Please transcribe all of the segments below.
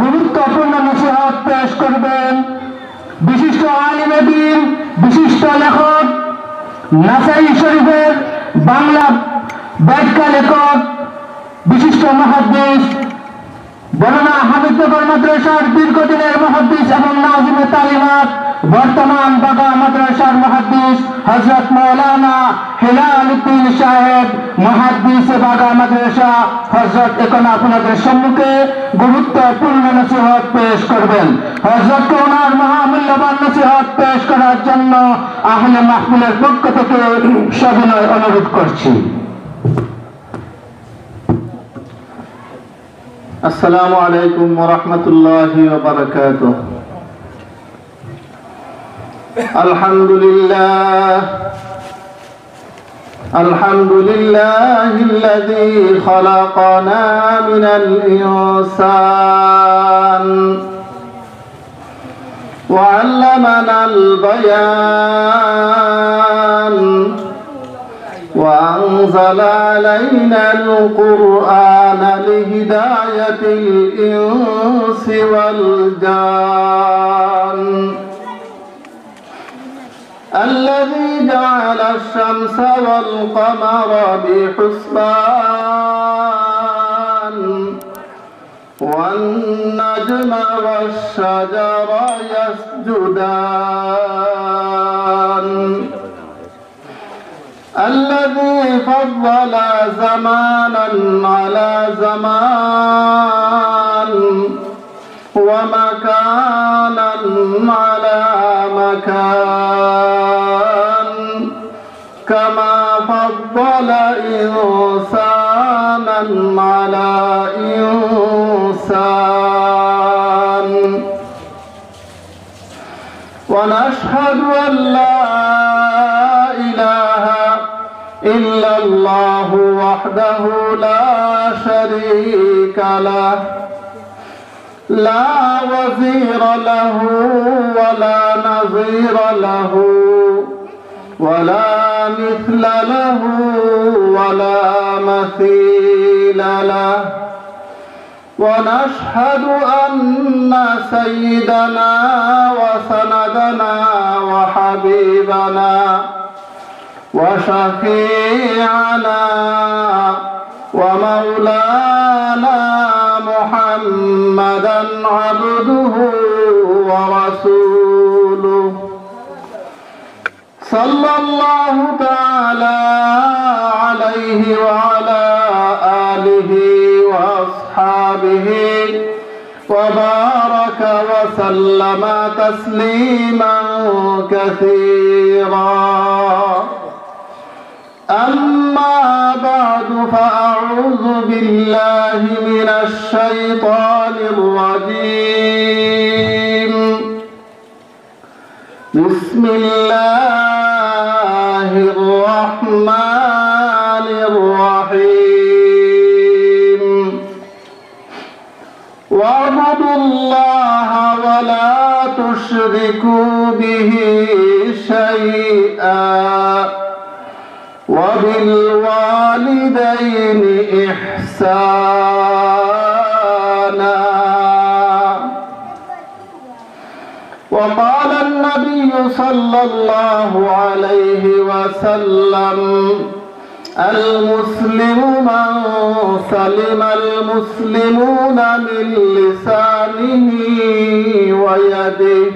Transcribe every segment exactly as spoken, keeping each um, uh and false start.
গুরুত্বপূর্ণ নসিহত পেশ করবেন বিশিষ্ট আলিমে দ্বীন, বিশিষ্ট লেখক, নাসাই শরীফের বাংলা ব্যাখ্যা লেখক, বিশিষ্ট মুহাদ্দিস, বর্তমান হামিদনগর মাদ্রাসার দীর্ঘদিনের মুহাদ্দিস এবং নাজিমে তালিমাত, বর্তমান বাগা মাদ্রাসার মুহাদ্দিস হযরত মাওলানা হেলাল উদ্দিন সাহেব, মুহাদ্দিসে বাগা মাদ্রাসা, হযরত, এখন আপনাদের সম্মুখে গুরুত্বপূর্ণ নসিহত পেশ করবেন। হযরতকে ওনার মহামূল্যবান নসিহত পেশ করার জন্য আহলে মাহফিলের পক্ষ থেকে সবিনয় অনুরোধ করছি। السلام عليكم ورحمة الله وبركاته. الحمد لله. الحمد لله الذي خلقنا من الإنسان وعلمنا البيان وأنزل علينا القرآن لهداية الإنس والجان. الذي جعل الشمس والقمر بحسبان والنجم والشجر يسجدان. الذي فضل زمانا على زمان ومكانا على مكان كما فضل إنسانا على إنسان. ونشهد أن لا إله إلا الله وحده لا شريك له، لا وزير له ولا نظير له ولا مثل له ولا مثيل له. ونشهد أن سيدنا وسندنا وحبيبنا وشفيعنا ومولانا محمدا عبده ورسوله، صلى الله تعالى عليه وعلى آله وأصحابه وبارك وسلم تسليما كثيرا. أما بعد، فأعوذ بالله من الشيطان الرجيم. بسم الله الرحمن الرحيم. واعبدوا الله ولا تشركوا به شيئا وبالوالدين إحسانا. وقال النبي صلى الله عليه وسلم: المسلم من سلم المسلمون من لسانه ويده.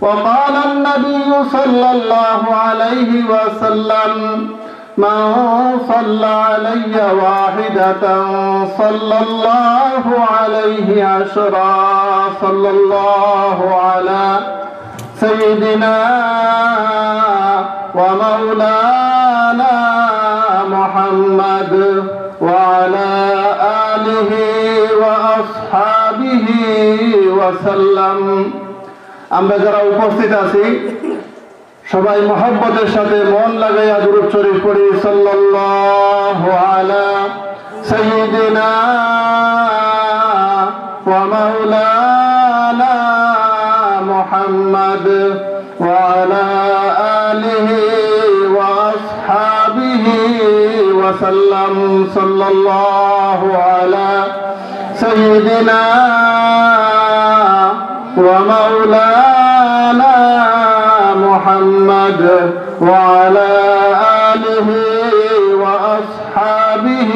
وقال النبي صلى الله عليه وسلم: من صلى علي واحدة صلى الله عليه عشرا. صلى الله على سيدنا ومولانا محمد وعلى آله وأصحابه وسلم. আমরা যারা উপস্থিত আছি, সবাই মহব্বতের সাথে মন লাগাইয়া দুরূদ শরীফ পড়ি, সাল্লাল্লাহু আলা সাইয়্যিদিনা ওয়া মাওলানা মুহাম্মদ ওয়া আলা আলিহি ওয়া আসহাবিহি ওয়া সাল্লাম, সাল্লাল্লাহু আলা سيدنا ومولانا محمد وعلى آله وأصحابه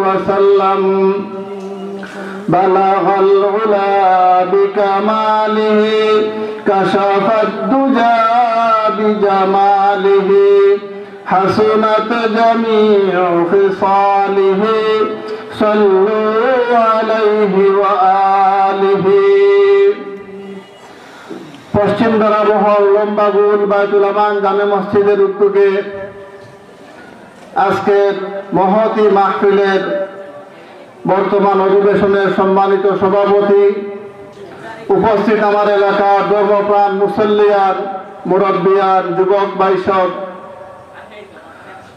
وسلم. بلغ العلا بكماله، كشف الدجى بجماله، حسنت جميع خصاله، صلوا عليه وآله। পশ্চিম ধরামহল লম্বাগুল বায়তুল আমান জামে মসজিদের উদ্যোগে আজকের মহতী মাহফিলের বর্তমান অধিবেশনের সম্মানিত সভাপতি, উপস্থিত আমার এলাকার ধর্মপ্রাণ মুসল্লিয়ান, মুরব্বিয়ান, যুবক ভাইসব,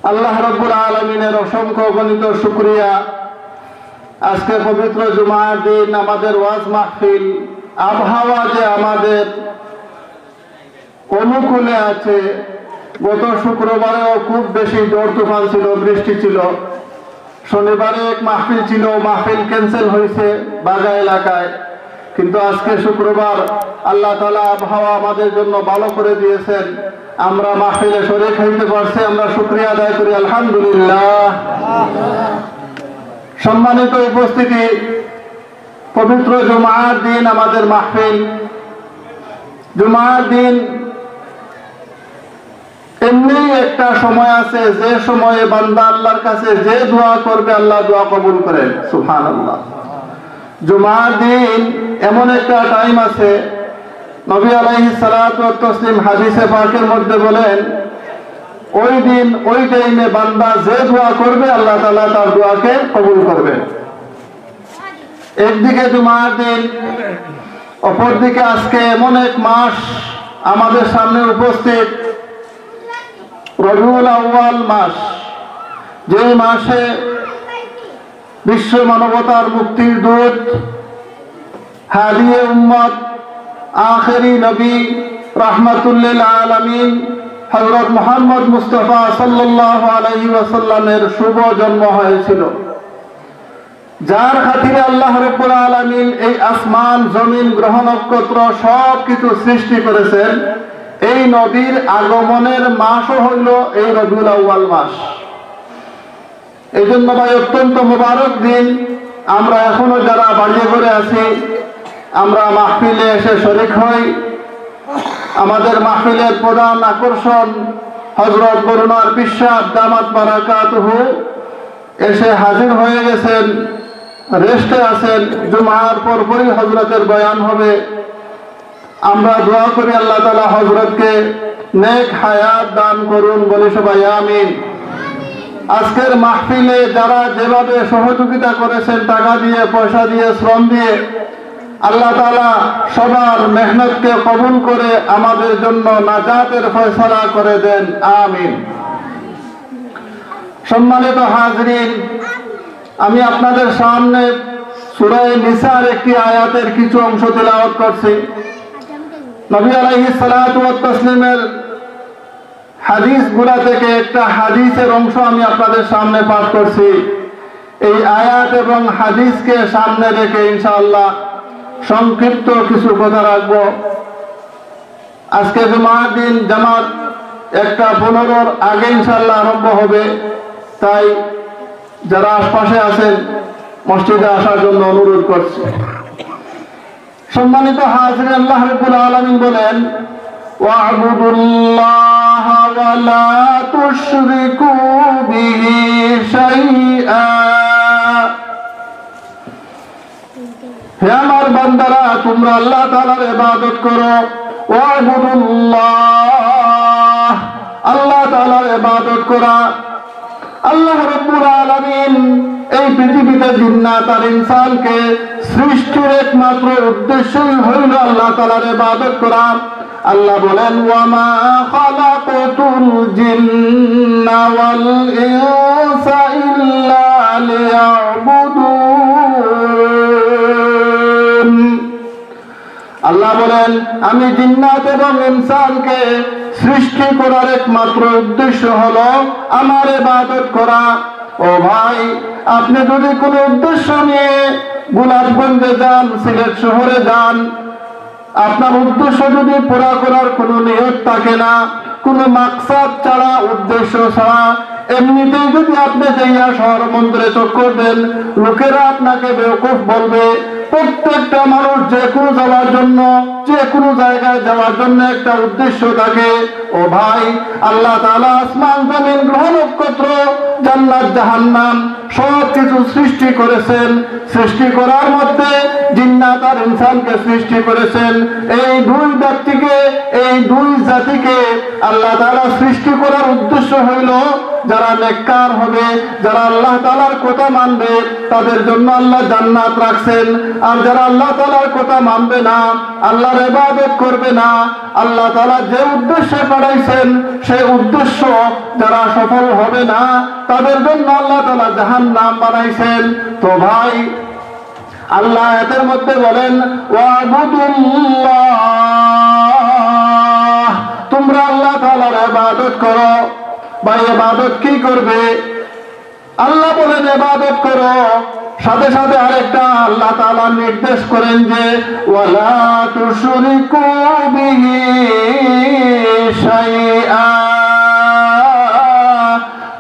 আল্লাহ রব্বুল আলামিনের অসংখ্য অগণিত শুকরিয়া। আজকে পবিত্র জুমার দিন আমাদের ওয়াজ মাহফিল, আবহাওয়া যে আমাদের অনুকূলে আছে। গত শুক্রবারেও খুব বেশি ঝড় তুফান ছিল, বৃষ্টি ছিল। শনিবারে এক মাহফিল ছিল, মাহফিল ক্যান্সেল হয়েছে বাগা এলাকায়। কিন্তু আজকে শুক্রবার, আল্লাহ তাআলা আবহাওয়া আমাদের জন্য ভালো করে দিয়েছেন, আমরা মাহফিলে শরীক হইতে পারছি, আমরা শুকরিয়া আদায় করি, আলহামদুলিল্লাহ। সম্মানিত উপস্থিতি, পবিত্র জুমার দিন আমাদের মাহফিল। জুমার দিন এমনি একটা সময় আছে, যে সময়ে বান্দা আল্লাহর কাছে যে দোয়া করবে, আল্লাহ দোয়া কবুল করেন। সুবহানাল্লাহ। জুমার দিন এমন একটা টাইম আছে, নবী আলাইহিস সালাতু ওয়াত তাসলিম হাদিসে পাকের মধ্যে বলেন, ওই দিন ওই টাইমে বান্দা যে দোয়া করবে, আল্লাহ তাআলা তার দোয়াকে কবুল করবেন। একদিকে জুমার দিন, অপরদিকে আজকে এমন এক মাস আমাদের সামনে উপস্থিত, রবিউল আউয়াল মাস, যেই মাসে বিশ্ব মানবতার মুক্তির দূত, হাদিয়ে উম্মত, আখেরি নবী, রাহমাতুল্লিল আলামিন হযরত মুহাম্মদ মুস্তাফা সাল্লাল্লাহু আলাইহি ওয়াসাল্লামের শুভ জন্ম হয়েছিল, যার খাতিরে আল্লাহ রব্বুল আলামিন এই আসমান, জমিন, গ্রহ নক্ষত্র সব কিছু সৃষ্টি করেছেন। এই নবীর আগমনের মাসও হইল এই রবিউল আউয়াল মাস। এই জন্য ভাই, অত্যন্ত মোবারক দিন। আমরা এখনো যারা বাড়িয়ে ঘরে আছি, আমরা মাহফিলে এসে শরিক হই। আমাদের মাহফিলের প্রধান আকর্ষণ হযরত বরুণার পিসাব দামাত বারাকাতুহু এসে হাজির হয়ে গেছেন, রেস্টে আছেন। জুমার পরপরই হযরতের বয়ান হবে। আমরা দোয়া করি আল্লাহ তাআলা হযরতকে নেক হায়াত দান করুন, বলি সবাই আমিন। আজকের মাহফিলে যারা যেভাবে সহযোগিতা করেছেন, টাকা দিয়ে, পয়সা দিয়ে, শ্রম দিয়ে, আল্লাহ তাআলা সবার মেহনতকে কবুল করে আমাদের জন্য নাজাতের ফয়সালা করে দেন, আমিন। সম্মানিত হাজিরিন, আমি আপনাদের সামনে সূরা নিসার একটি আয়াতের কিছু অংশ তিলাওয়াত করছি। নবী আলাইহিস সালাতু ওয়াত তাসলিমের হাদিসগুলা থেকে একটা হাদিসের অংশ আমি আপনাদের সামনে পাঠ করছি। এই আয়াত এবং হাদিসকে সামনে রেখে ইনশাআল্লাহ সংক্ষিপ্ত কিছু কথা রাখবো। আজকে জুমার দিন জামাত একটা পনেরোর আগে ইনশাআল্লাহ আরম্ভ হবে, তাই যারা আশপাশে আছেন মসজিদে আসার জন্য অনুরোধ করছি। সম্মানিত হাজির, আল্লাহ রাব্বুল আলামিন বলেন, "ওয়াবুদুল্লাহ ওয়া লা তুশরিকু বিহি শাইআ।" হে আমার বান্দারা, তোমরা আল্লাহ তাআলার ইবাদত করো। ওয়াবুদুল্লাহ, আল্লাহ তাআলার ইবাদত করা। আল্লাহ রাব্বুল আলামিন এই পৃথিবীতে জিন্নাত আর ইনসানকে সৃষ্টির একমাত্র উদ্দেশ্যই হইল আল্লাহ তাআলার ইবাদত করা। আল্লাহ বলেন, "ওয়া মা খালাকতুল জিন্না ওয়াল ইনসা ইল্লা লিয়াবুদুন।" আল্লাহ বলেন, "আমি জিন্নাত এবং ইনসানকে সৃষ্টি করার একমাত্র উদ্দেশ্য হলো আমার ইবাদত করা।" ও ভাই, আপনি যদি কোনো উদ্দেশ্য নিয়ে গোলাপগঞ্জে যান, সিলেট শহরে যান, আপনার উদ্দেশ্য যদি পুরা করার কোনো নিয়ত থাকে না, কোনো মাকসাদ ছাড়া, উদ্দেশ্য ছাড়া, এমনিতেই যদি আপনি যাইয়া শহর বন্দরে চক্কর দেন, লোকেরা আপনাকে বেওকুফ বলবে। প্রত্যেকটা মানুষ যে কোনো যাওয়ার জন্য, যে কোনো জায়গায় যাওয়ার জন্য একটা উদ্দেশ্য থাকে। ও ভাই, আল্লাহ তাআলা আসমান, জমিন, গ্রহ, নক্ষত্র, জান্নাত, জাহান্নাম, সব কিছু সৃষ্টি করেছেন। সৃষ্টি করার মধ্যে জিন্নাত আর ইনসানকে সৃষ্টি করেছেন। এই দুই ব্যক্তিকে, এই দুই জাতিকে আল্লাহ তাআলা সৃষ্টি করার উদ্দেশ্য হইল, যারা নেককার হবে, যারা আল্লাহ তাআলার কথা মানবে, তাদের জন্য আল্লাহ জান্নাত রাখছেন। আর যারা আল্লাহ তাআলার কথা মানবে না, আল্লাহর ইবাদত করবে না, আল্লাহ তাআলা যে উদ্দেশ্যে পাঠাইছেন, সেই উদ্দেশ্য যারা সফল হবে না, তাদের জন্য আল্লাহ তাআলা জাহান্নাম বানাইছেন। তো ভাই, আল্লাহ আয়াতের মধ্যে বলেন, "ওয়াবুদুল্লাহ", তোমরা আল্লাহ তাআলার ইবাদত করো। ভাই, ইবাদত কি করবে? আল্লাহ বলেন, "ইবাদত করো।" সাথে সাথে আরেকটা আল্লাহ তাআলা নির্দেশ করেন যে, "ওয়ালা তুশরিকু বিহি শাইআ",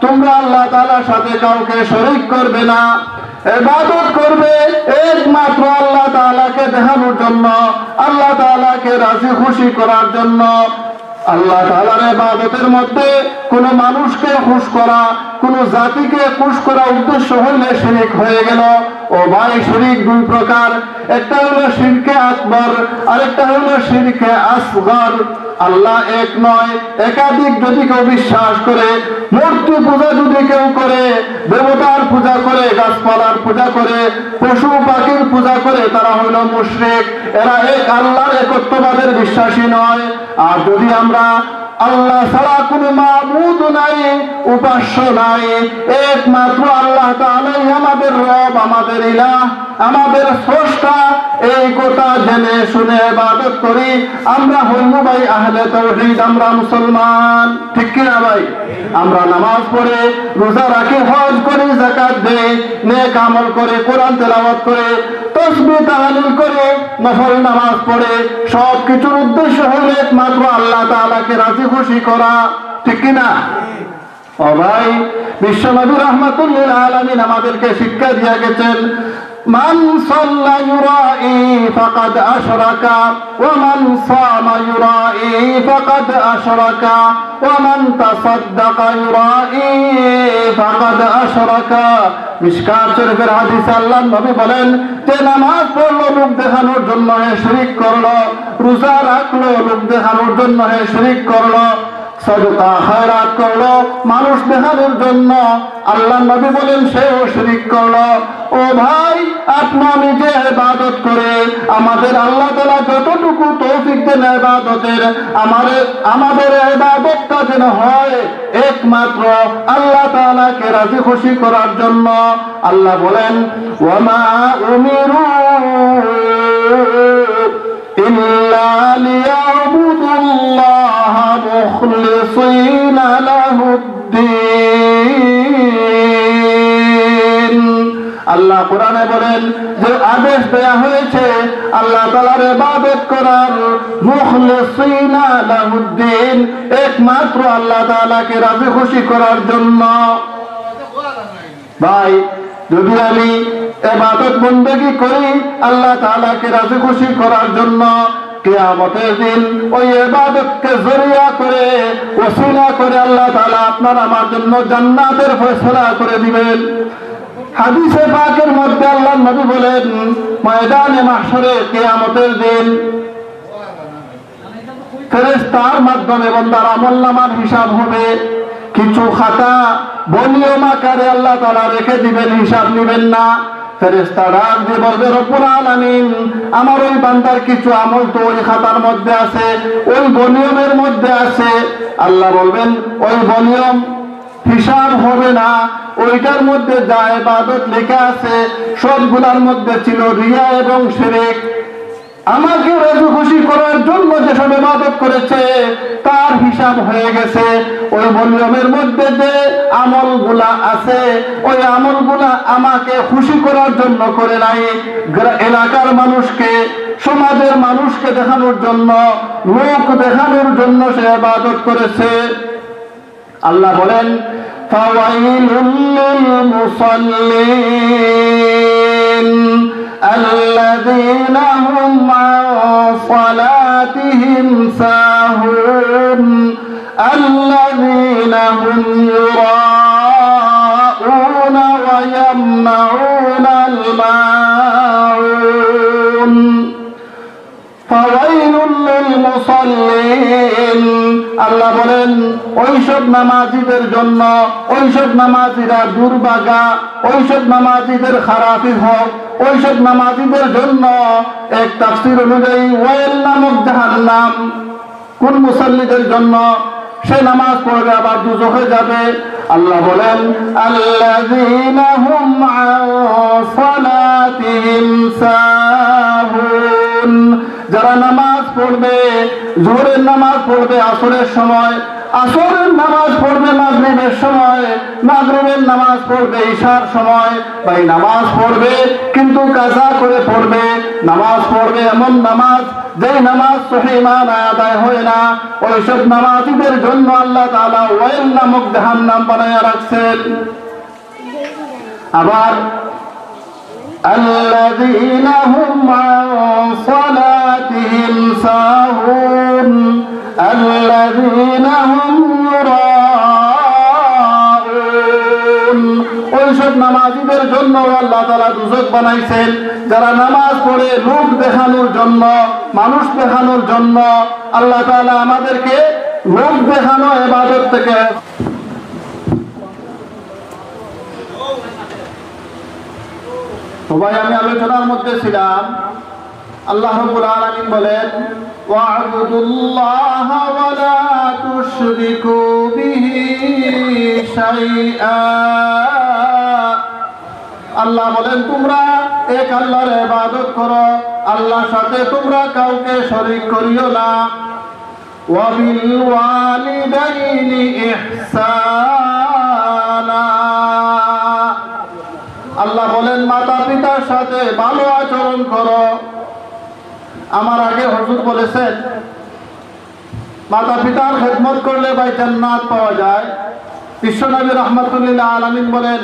তোমরা আল্লাহ তাআলার সাথে কাউকে শরীক করবে না। ইবাদত করবে একমাত্র আল্লাহ তাআলাকে দেখানোর জন্য, আল্লাহ তাআলাকে রাজি খুশি করার জন্য। আল্লাহ তাআলার ইবাদতের মধ্যে কোনো মানুষকে খুশ করা, কোনো জাতিকে খুশ করা উদ্দেশ্য হইলে শিরিক হয়ে গেল। ও ভাই, শিরিক দুই প্রকার, একটা হলো শিরকে আকবর, আরেকটা হলো শিরকে আসগর। আল্লাহ এক নয়, একাধিক যদি কেউ বিশ্বাস করে, মূর্তি পূজা যদি কেউ করে, দেবতার পূজা করে, গাছপালার পূজা করে, পশু পাখির পূজা করে, তারা হইল মুশরিক। এরা এক আল্লাহর একত্ববাদের বিশ্বাসী নয়। আর যদি আমরা আল্লাহ ছাড়া কোনো মাবুদ নাই, উপাস্য নাই, একমাত্র আল্লাহ তাআলাই আমাদের রব, আমাদের ইলাহ, আমাদের স্রষ্টা, এই কথা জেনে শুনে ইবাদত করি, আমরা হইমু ভাই আহলে তাওহীদ, আমরা মুসলমান। ঠিক কি না ভাই? আমরা নামাজ পড়ে, রোজা রাখি, হজ করি, যাকাত দেই, নেক আমল করে, কোরআন তেলাওয়াত করে, তসবিহ তাহলিল করে, নফল নামাজ পড়ে, সব কিছুর উদ্দেশ্য হলো একমাত্র আল্লাহ তাআলাকে রাজি খুশি করা। ঠিক কি না? ও ভাই, বিশ্বনবী রাহমাতুল লিল আলামিন আমাদেরকে শিক্ষা দিয়া গেছেন, "মান সাল্লা ইউরাই ফাকাদ আশরাকা, ওয়া মান সামা ইউরাই ফাকাদ আশরাকা, ওয়া মান তাসাদ্দাকা ইউরাই ফাকাদ আশরাকা।" মিশকাত শরীফের হাদিসে আল্লাহর নবী বলেন, "যে নামাজ পড়লো লোক দেখানোর জন্য, হে শিরিক করলো, রোজা রাখলো লোক দেখানোর জন্য, হে শিরিক করলো, সদকা খয়রাত করলো মানুষ দেখানোর জন্য, আল্লাহর নবী বলেন, সেও শিরিক করলো।" ও ভাই, আপনি আমি যে ইবাদত করে, আমাদের আল্লাহ তাআলা যতটুকু তৌফিক দেন ইবাদতের, আমাদের, আমাদের ইবাদতটা যেন হয় একমাত্র আল্লাহ তাআলাকে রাজি খুশি করার জন্য। আল্লাহ বলেন, "ওয়া মা উমিরু ইল্লা লিয়াবুদুল্লাহা মুখলিসিনা লাহুদ্দীন।" আল্লাহ কোরআনে বলেন যে আদেশ দেয়া হয়েছে আল্লাহ তাআলার ইবাদত করার, মুখলিসিনা লাহুদ্দীন, একমাত্র আল্লাহ তাআলাকে রাজি খুশি করার জন্য। ভাই, যদি আমি ইবাদত বন্দেগী করি আল্লাহ তাআলাকে রাজি খুশি করার জন্য, কিয়ামতের দিন ওই ইবাদতকে জরিয়া করে, ওসিলা করে আল্লাহ তাআলা আপনার আমার জন্য জান্নাতের ফয়সালা করে দিবেন। হাদিসে পাকের মধ্যে আল্লাহর নবী বলেন, ময়দানে মাহশরে কিয়ামতের দিন ফেরেশতার মাধ্যমে বান্দার আমল নামার হিসাব হবে। কিছু খাতা ভলিউম আকারে আল্লাহ তাআলা রেখে দিবেন, হিসাব নিবেন না। ফেরেশতা ডাক দিয়ে বলবে, "রব্বুল আলামিন, আমার ওই বান্দার কিছু আমল তো ওই খাতার মধ্যে আছে, ওই ভলিউমের মধ্যে আছে।" আল্লাহ বলবেন, "ওই ভলিউম হিসাব হবে না, ওইটার মধ্যে যা ইবাদত লেখা আছে সবগুলার মধ্যে ছিল রিয়া এবং শিরিক।" আমাকে রাজি খুশি করার জন্য যেসব ইবাদত করেছে, তার হিসাব হয়ে গেছে। ওই ভলিউমের মধ্যে যে আমলগুলা আছে, ওই আমলগুলা আমাকে খুশি করার জন্য করে নাই, গ্রা-, এলাকার মানুষকে, সমাজের মানুষকে দেখানোর জন্য, লোক দেখানোর জন্য সে ইবাদত করেছে। আল্লাহ বলেন, فويل للمصلين الذين هم عن صلاتهم ساهون الذين هم يراءون ويمنعون الماعون فويل للمصلين। আল্লাহ বলেন, ওইসব নামাজিদের জন্য, ওইসব নামাজিরা দুর্ভাগা, ওইসব নামাজিদের খারাপই হোক, ওইসব নামাজিদের জন্য, এক তাফসীর অনুযায়ী ওয়াইল নামক জাহান্নাম। কোন মুসল্লিদের জন্য? সে নামাজ পড়বে আবার দুজখে যাবে। আল্লাহ বলেন, الذين هم عن صلاتهم ساهون। যারা নামাজ পড়বে, জোহরের নামাজ পড়বে আসরের সময়, আসরের নামাজ পড়বে মাগরিবের সময়, মাগরিবের নামাজ পড়বে ইশার সময়, বা এই নামাজ পড়বে কিন্তু কাজা করে পড়বে, নামাজ পড়বে এমন নামাজ, যেই নামাজ সহি মানে আদায় হয় না, ওইসব নামাজিদের জন্য আল্লাহ তাআলা ওয়াইল নামক জাহান্নাম বানাইয়া রাখছেন। আবার الذين هم عن صلاتهم ساهون الذين هم يراءون। ওইসব নামাজিদের জন্য আল্লাহ তাআলা দুজখ বানাইছেন, যারা নামাজ পড়ে লোক দেখানোর জন্য, মানুষ দেখানোর জন্য। আল্লাহ তাআলা আমাদেরকে লোক দেখানো ইবাদত থেকে তো ভাই, আমি আলোচনার মধ্যে ছিলাম, আল্লাহ রাব্বুল আলামিন বলেন, واعبدوا الله ولا تشركوا به شيئا। আল্লাহ বলেন, তোমরা এক আল্লাহর ইবাদত করো, আল্লাহর সাথে তোমরা কাউকে শরীক করিও না। وبالوالدين إحسانا। আল্লাহ বলেন, মাতা পিতার সাথে ভালো আচরণ করো। আমার আগে হুজুর বলেছেন, মাতা পিতার খেদমত করলে ভাই জান্নাত পাওয়া যায়। বিশ্বনবী রহমাতুল্লিল আলামিন বলেন,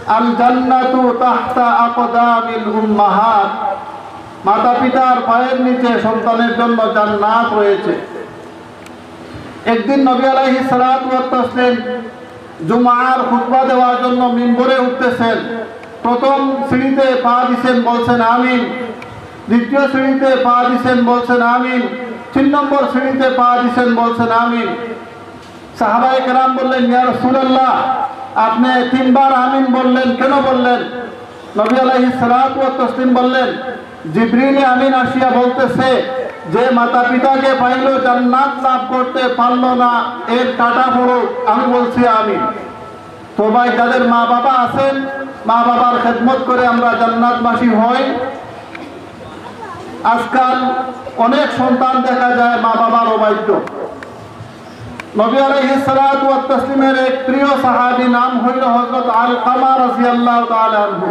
আল জান্নাতু তাহতা আকদামিল উম্মাহাত। মাতা পিতার পায়ের নিচে সন্তানের জন্য জান্নাত রয়েছে। একদিন নবী আলাইহিস সালাতু ওয়াত তাসলিম জুমার খুতবা দেওয়ার জন্য মিম্বরে উঠতেছেন। প্রথম সিঁড়িতে পা দিছেন, বলছেন আমিন। দ্বিতীয় সিঁড়িতে পা দিছেন, বলছেন আমিন। তিন নম্বর সিঁড়িতে পা দিছেন, বলছেন আমিন। সাহাবায়ে কেরাম বললেন, ইয়া রাসূলুল্লাহ, আপনি তিনবার আমিন বললেন, কেন বললেন? নবী আলাইহিস সালাতু ওয়াত তাসলিম বললেন, জিবরিল আমিন আসিয়া বলতেছে, যে মাতা পিতাকে পাইল জান্নাত লাভ করতে পারল না, এর টাটা পড়ুক, আমি বলছি আমিন। তো ভাই, যাদের মা বাবা আছেন, মা বাবার খেদমত করে আমরা জান্নাতবাসী হই। আজকাল অনেক সন্তান দেখা যায় মা বাবার অবাধ্য। নবী আলাইহিস সালাতু ওয়াত তাসলিমের এক প্রিয় সাহাবী, নাম হইল হযরত আলকামা রাদিয়াল্লাহু তাআলা আনহু।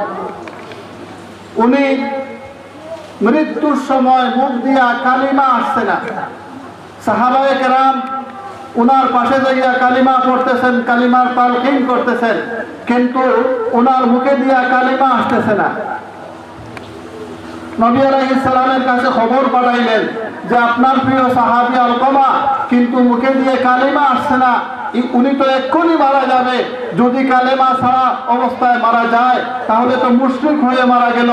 উনি মৃত্যুর সময় মুখ দিয়া কালিমা আসছে না। সাহাবায়ে কেরাম উনার পাশে যাইয়া কালিমা পড়তেছেন, কালিমার তালকিন করতেছেন, কিন্তু উনার মুখে দিয়া কালিমা আসতেছে না। নবী আলাইহিস সালামের কাছে খবর পাঠাইলেন যে, আপনার প্রিয় সাহাবী আলকামা কিন্তু মুখে দিয়ে কালিমা আসছে না, ই-, উনি তো এক্ষুনি মারা যাবে। যদি কালেমা ছাড়া অবস্থায় মারা যায়, তাহলে তো মুশরিক হয়ে মারা গেল।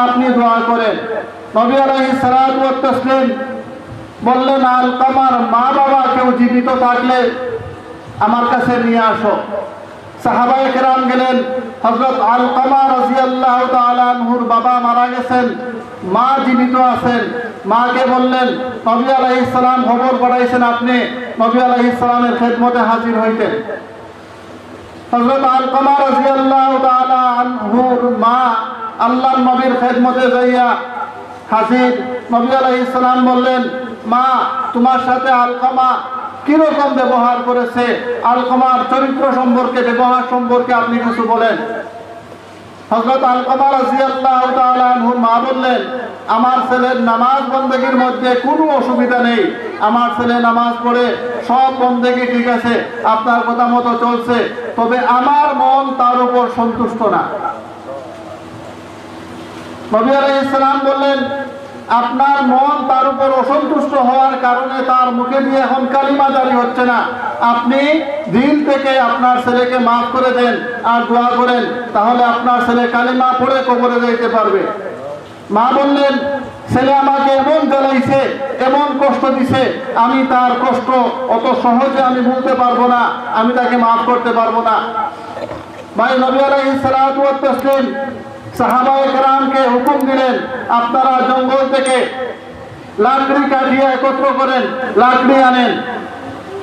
আপনি দোয়া করেন। নবী আলাইহিস সালাতু ওয়াত তাসলিম বললেন, আলকামার মা বাবা কেউ জীবিত থাকলে আমার কাছে নিয়ে আসো। সাহাবায়ে কেরাম গেলেন, হযরত আলকামা রাদিয়াল্লাহু তাআলা আনহুর বাবা মারা গেছেন, মা জীবিত আছেন। মাকে বললেন, নবী আলাইহিস সালাম খবর পাঠাইছেন, আপনি নবী আলাইহিস সালামের খেদমতে হাজির হইতেন। হযরত আলকামা রাদিয়াল্লাহু তাআলা আনহুর মা আল্লাহর নবীর খেদমতে যাইয়া হাজির। নবী আলাইহিস সালাম বললেন, "মা, তোমার সাথে আলকামা কিরকম ব্যবহার করেছে? আলকামার চরিত্র সম্পর্কে, ব্যবহার সম্পর্কে আপনি কিছু বলেন।" হযরত আলকামা রাদিয়াল্লাহু তাআলা আনহুর মা বললেন, "আমার ছেলের নামাজ বন্দেগীর মধ্যে কোনো অসুবিধা নেই, আমার ছেলে নামাজ পড়ে, সব বন্দেগী ঠিক আছে, আপনার কথা মতো চলছে, তবে আমার মন তার উপর সন্তুষ্ট না।" নবী আলাইহিস সালাম বললেন, "আপনার মন তার উপর অসন্তুষ্ট হওয়ার কারণে তার মুখে দিয়ে এখন কালিমা জারি হচ্ছে না। আপনি দিল থেকে আপনার ছেলেকে মাফ করে দেন আর দোয়া করেন, তাহলে আপনার ছেলে কালিমা পড়ে কবরে যাইতে পারবে।" মা বললেন, "ছেলে আমাকে এমন জ্বালাইছে, এমন কষ্ট দিছে, আমি তার কষ্ট অত সহজে আমি ভুলতে পারবো না, আমি তাকে মাফ করতে পারবো না।" ভাই, নবী আলাইহিস সালাতু ওয়াত তাসলিম সাহাবায়ে কেরামকে হুকুম দিলেন, "আপনারা জঙ্গল থেকে লাকড়ি কাটিয়ে একত্র করেন, লাকড়ি আনেন।"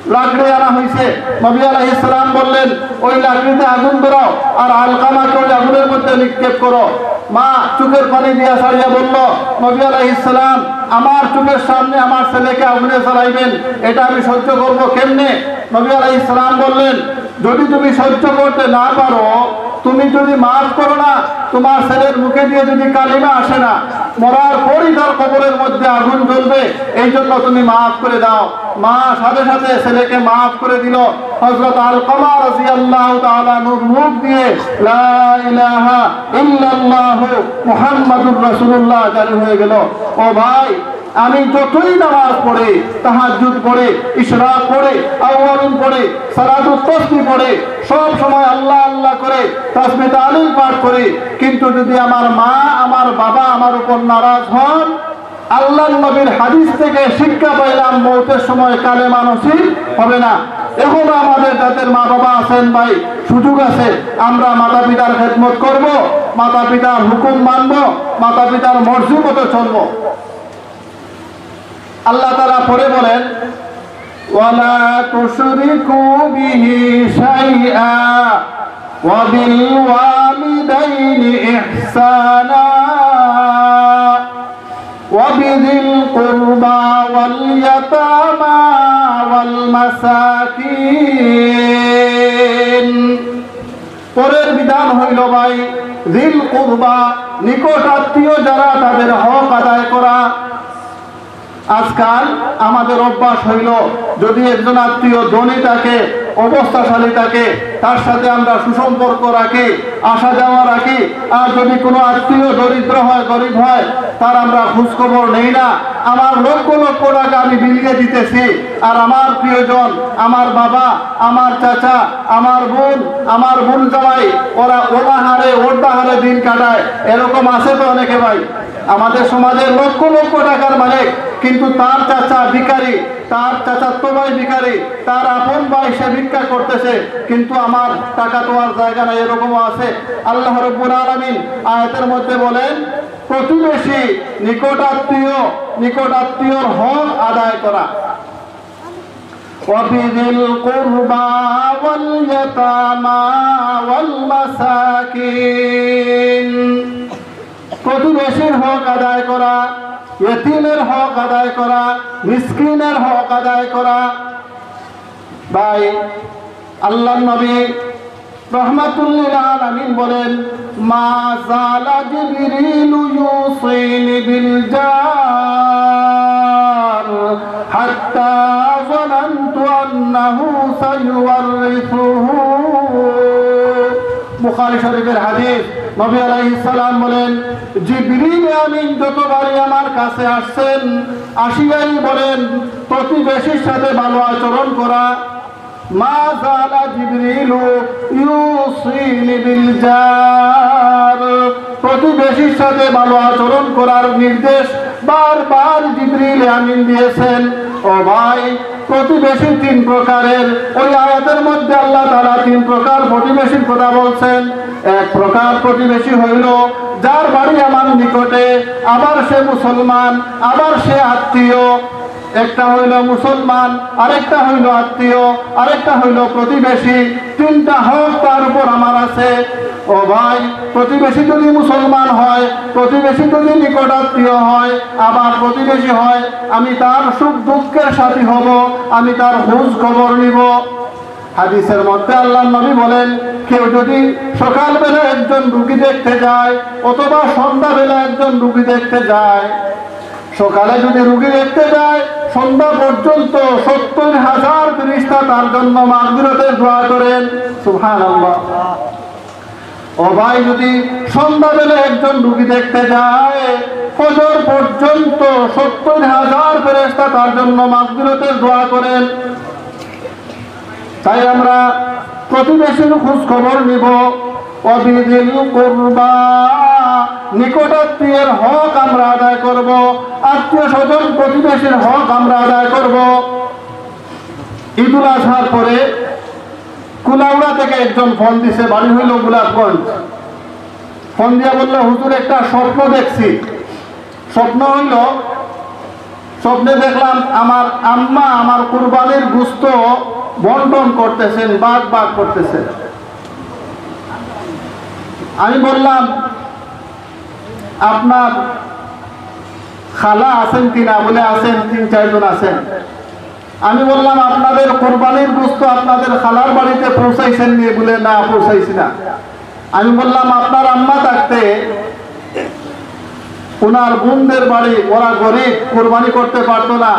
লাকড়ি আনা হয়েছে। নবী আলাইহিস সালাম বললেন, "ওই লাকড়িতে আগুন ধরাও আর আলকামাকে ওই আগুনের মধ্যে নিক্ষেপ করো।" মা চোখের পানি দিয়া ছাড়িয়া বলল, "নবী আলাইহিস সালাম, আমার চোখের সামনে আমার ছেলেকে আগুনে জ্বালাইবেন, এটা আমি সহ্য করব কেমনে?" নবী আলাইহিস সালাম বললেন, "যদি তুমি সহ্য করতে না পারো, তুমি যদি মাফ করো না, তোমার ছেলের মুখে দিয়ে যদি কালিমা আসে না, মরার পরই তার কবরের মধ্যে আগুন জ্বলবে, এই জন্য তুমি মাফ করে দাও।" মা সাথে সাথে ছেলেকে মাফ করে দিল। হযরত আলকামা রাদিয়াল্লাহু তাআলা আনহুর মুখ দিয়ে "লা ইলাহা ইল্লাল্লাহু মুহাম্মাদুর রাসূলুল্লাহ" জারি হয়ে গেল। ও ভাই, আমি যতই নামাজ পড়ি, তাহাজ্জুদ পড়ি, ইশরাক পড়ি, আওয়াবিন পড়ি, সালাতুত তাসবিহ পড়ি, সব সময় আল্লাহ আল্লাহ করে তাসবিহ তাহলিল পাঠ করি, কিন্তু যদি আমার মা, আমার বাবা আমার উপর নারাজ হন, আল্লাহর নবীর হাদিস থেকে শিক্ষা পাইলাম, মৌতের সময় কালেমা নসিব হবে না। এখনো আমাদের যাদের মা বাবা আছেন ভাই, সুযোগ আছে, আমরা মাতা পিতার খেদমত করব, মাতা পিতার হুকুম মানব, মাতা পিতার মর্জি মতো চলব। আল্লাহ তাআলা পরে বলেন, "ওয়ালা তুশরিকু বিহি শাইআ ওয়া বিল ওয়ালিদাইনি ইহসানা ওয়া বিযিল কুরবা ওয়াল ইয়াতামা ওয়াল মাসাকিন।" পরের বিধান হইল ভাই, জিল কুরবা, নিকট আত্মীয় যারা, তাদের হক আদায় করা। আজকাল আমাদের অভ্যাস হইল, যদি একজন আত্মীয় ধনী থাকে, অবস্থাশালী থাকে, তার সাথে আমরা সুসম্পর্ক রাখি, আসা যাওয়া রাখি। আর যদি কোনো আত্মীয় দরিদ্র হয়, গরিব হয়, তার আমরা খোঁজ খবর নেই না। আমার লক্ষ লক্ষ টাকা আমি বিলিয়ে দিতেছি, আর আমার প্রিয়জন, আমার বাবা, আমার চাচা, আমার বোন, আমার বোন জামাই, ওরা অনাহারে অর্ধাহারে দিন কাটায়। এরকম আছে তো অনেকে ভাই। আমাদের সমাজে লক্ষ লক্ষ টাকার মালিক, কিন্তু তার চাচা ভিখারি, তার চাচাতো ভাই ভিখারি, তার আপন ভাই সে ভিক্ষা করতেছে, কিন্তু আমার টাকা তো আর জায়গা নাই, এরকমও আছে। আল্লাহ রাব্বুল আলামিন আয়াতের মধ্যে বলেন, প্রতিবেশী, নিকট আত্মীয়, নিকট আত্মীয়র হক আদায় করা। وبذي القربى واليتامى والمساكين। প্রতিবেশীর হক আদায় করা, এতিমের হক আদায় করা, মিসকিনের হক আদায় করা। ভাই, আল্লাহর নবী রহমাতুল্লিল আলামিন বলেন, "মা যালা জিবরিলু ইউসিনি বিল জার হাত্তা যানানতু আন্নাহু সাইউয়ারিসুহু।" বুখারী শরীফের হাদিস। নবী আলাইহিস সালাম বলেন, "জিবরিল আমিন যতবারই আমার কাছে আসছেন, আসিয়াই বলেন, প্রতিবেশীর সাথে ভালো আচরণ করা।" মা যালা জিবরিলু ইউসিনি বিল জার। প্রতিবেশীর সাথে ভালো আচরণ করার নির্দেশ বারবার জিবরিল আমিন দিয়েছেন। ও ভাই, প্রতিবেশী তিন প্রকারের। ওই আয়াতের মধ্যে আল্লাহ তাআলা তিন প্রকার প্রতিবেশীর কথা বলছেন। এক প্রকার প্রতিবেশী হইল, যার বাড়ি আমার নিকটে, আবার সে মুসলমান, আবার সে আত্মীয়, একটা হইল মুসলমান, আরেকটা হইল আত্মীয়, আরেকটা হইল প্রতিবেশী। তিনটা হক তার উপর আমার আছে। ও ভাই, প্রতিবেশী যদি মুসলমান হয়, প্রতিবেশী যদি নিকট আত্মীয় হয়, আবার প্রতিবেশী হয়, আমি তার সুখ দুঃখের সাথী হব, আমি তার খোঁজ খবর নিব। হাদিসের মধ্যে আল্লাহর নবী বলেন, কেউ যদি সকালবেলা একজন রুগী দেখতে যায় অথবা সন্ধ্যাবেলা একজন রুগী দেখতে যায়, সকালে যদি রুগী দেখতে যায়, সন্ধ্যা পর্যন্ত সত্তর হাজার ফেরেশতা তার জন্য মাগফিরাতের দোয়া করেন। সুবহানাল্লাহ। ও ভাই, যদি সন্ধ্যাবেলা একজন রুগী দেখতে যায়, ফজর পর্যন্ত সত্তর হাজার ফেরেশতা তার জন্য মাগফিরাতের দোয়া করেন। তাই আমরা প্রতিবেশীর খোঁজ খবর নিব। ওয়াবিদিল কুরবা, নিকটাত্মীয়ের হক আমরা আদায় করব, আত্মীয় স্বজন প্রতিবেশীর হক আমরা আদায় করব। ঈদুল আজহার পরে কুলাউড়া থেকে একজন ফোন দিছে, বাড়ি হইল গোলাপগঞ্জ। ফোন দিয়া বলল, "হুজুর, একটা স্বপ্ন দেখছি। স্বপ্ন হইল, স্বপ্নে দেখলাম আমার আম্মা আমার কুরবানির গোস্ত বন্টন করতেছেন, ভাগ ভাগ করতেছেন।" আমি বললাম, "আপনার খালা আছেন কিনা?" বলে, "আছেন, তিন চারজন আছেন।" আমি বললাম, "আপনাদের কুরবানির গোস্ত আপনাদের খালার বাড়িতে পৌঁছাইছেন নি?" বলে, "না, পৌঁছাইছি না।" আমি বললাম, "আপনার আম্মা থাকতে ওনার বোনদের বাড়ি, ওরা গরিব, কুরবানি করতে পারতো না,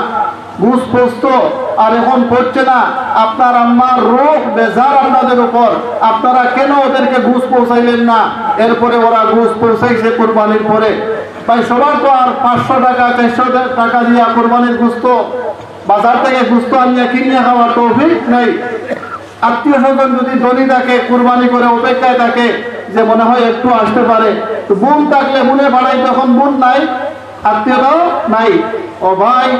গোস্ত পৌঁছতো, আর এখন পৌঁছছে না, আপনার আম্মার রূহ বেজার আপনাদের উপর, আপনারা কেন ওদেরকে গোস্ত পৌঁছাইলেন না?" এরপরে ওরা গোস্ত পৌঁছাইছে কুরবানির পরে। ভাই, সবার তো আর পাঁচশো টাকা, চারশো টাকা দিয়া কুরবানির গোস্ত, বাজার থেকে গোস্ত আনিয়া কিনিয়া খাওয়ার তৌফিক নাই। আত্মীয় স্বজন যদি ধনী থাকে, কুরবানি করে অপেক্ষায় থাকে যে মনে হয় একটু আসতে পারে, তো বোন থাকলে বোনে পাঠাই, তখন বোন নাই, আত্মীয়তাও নাই। ও ভাই,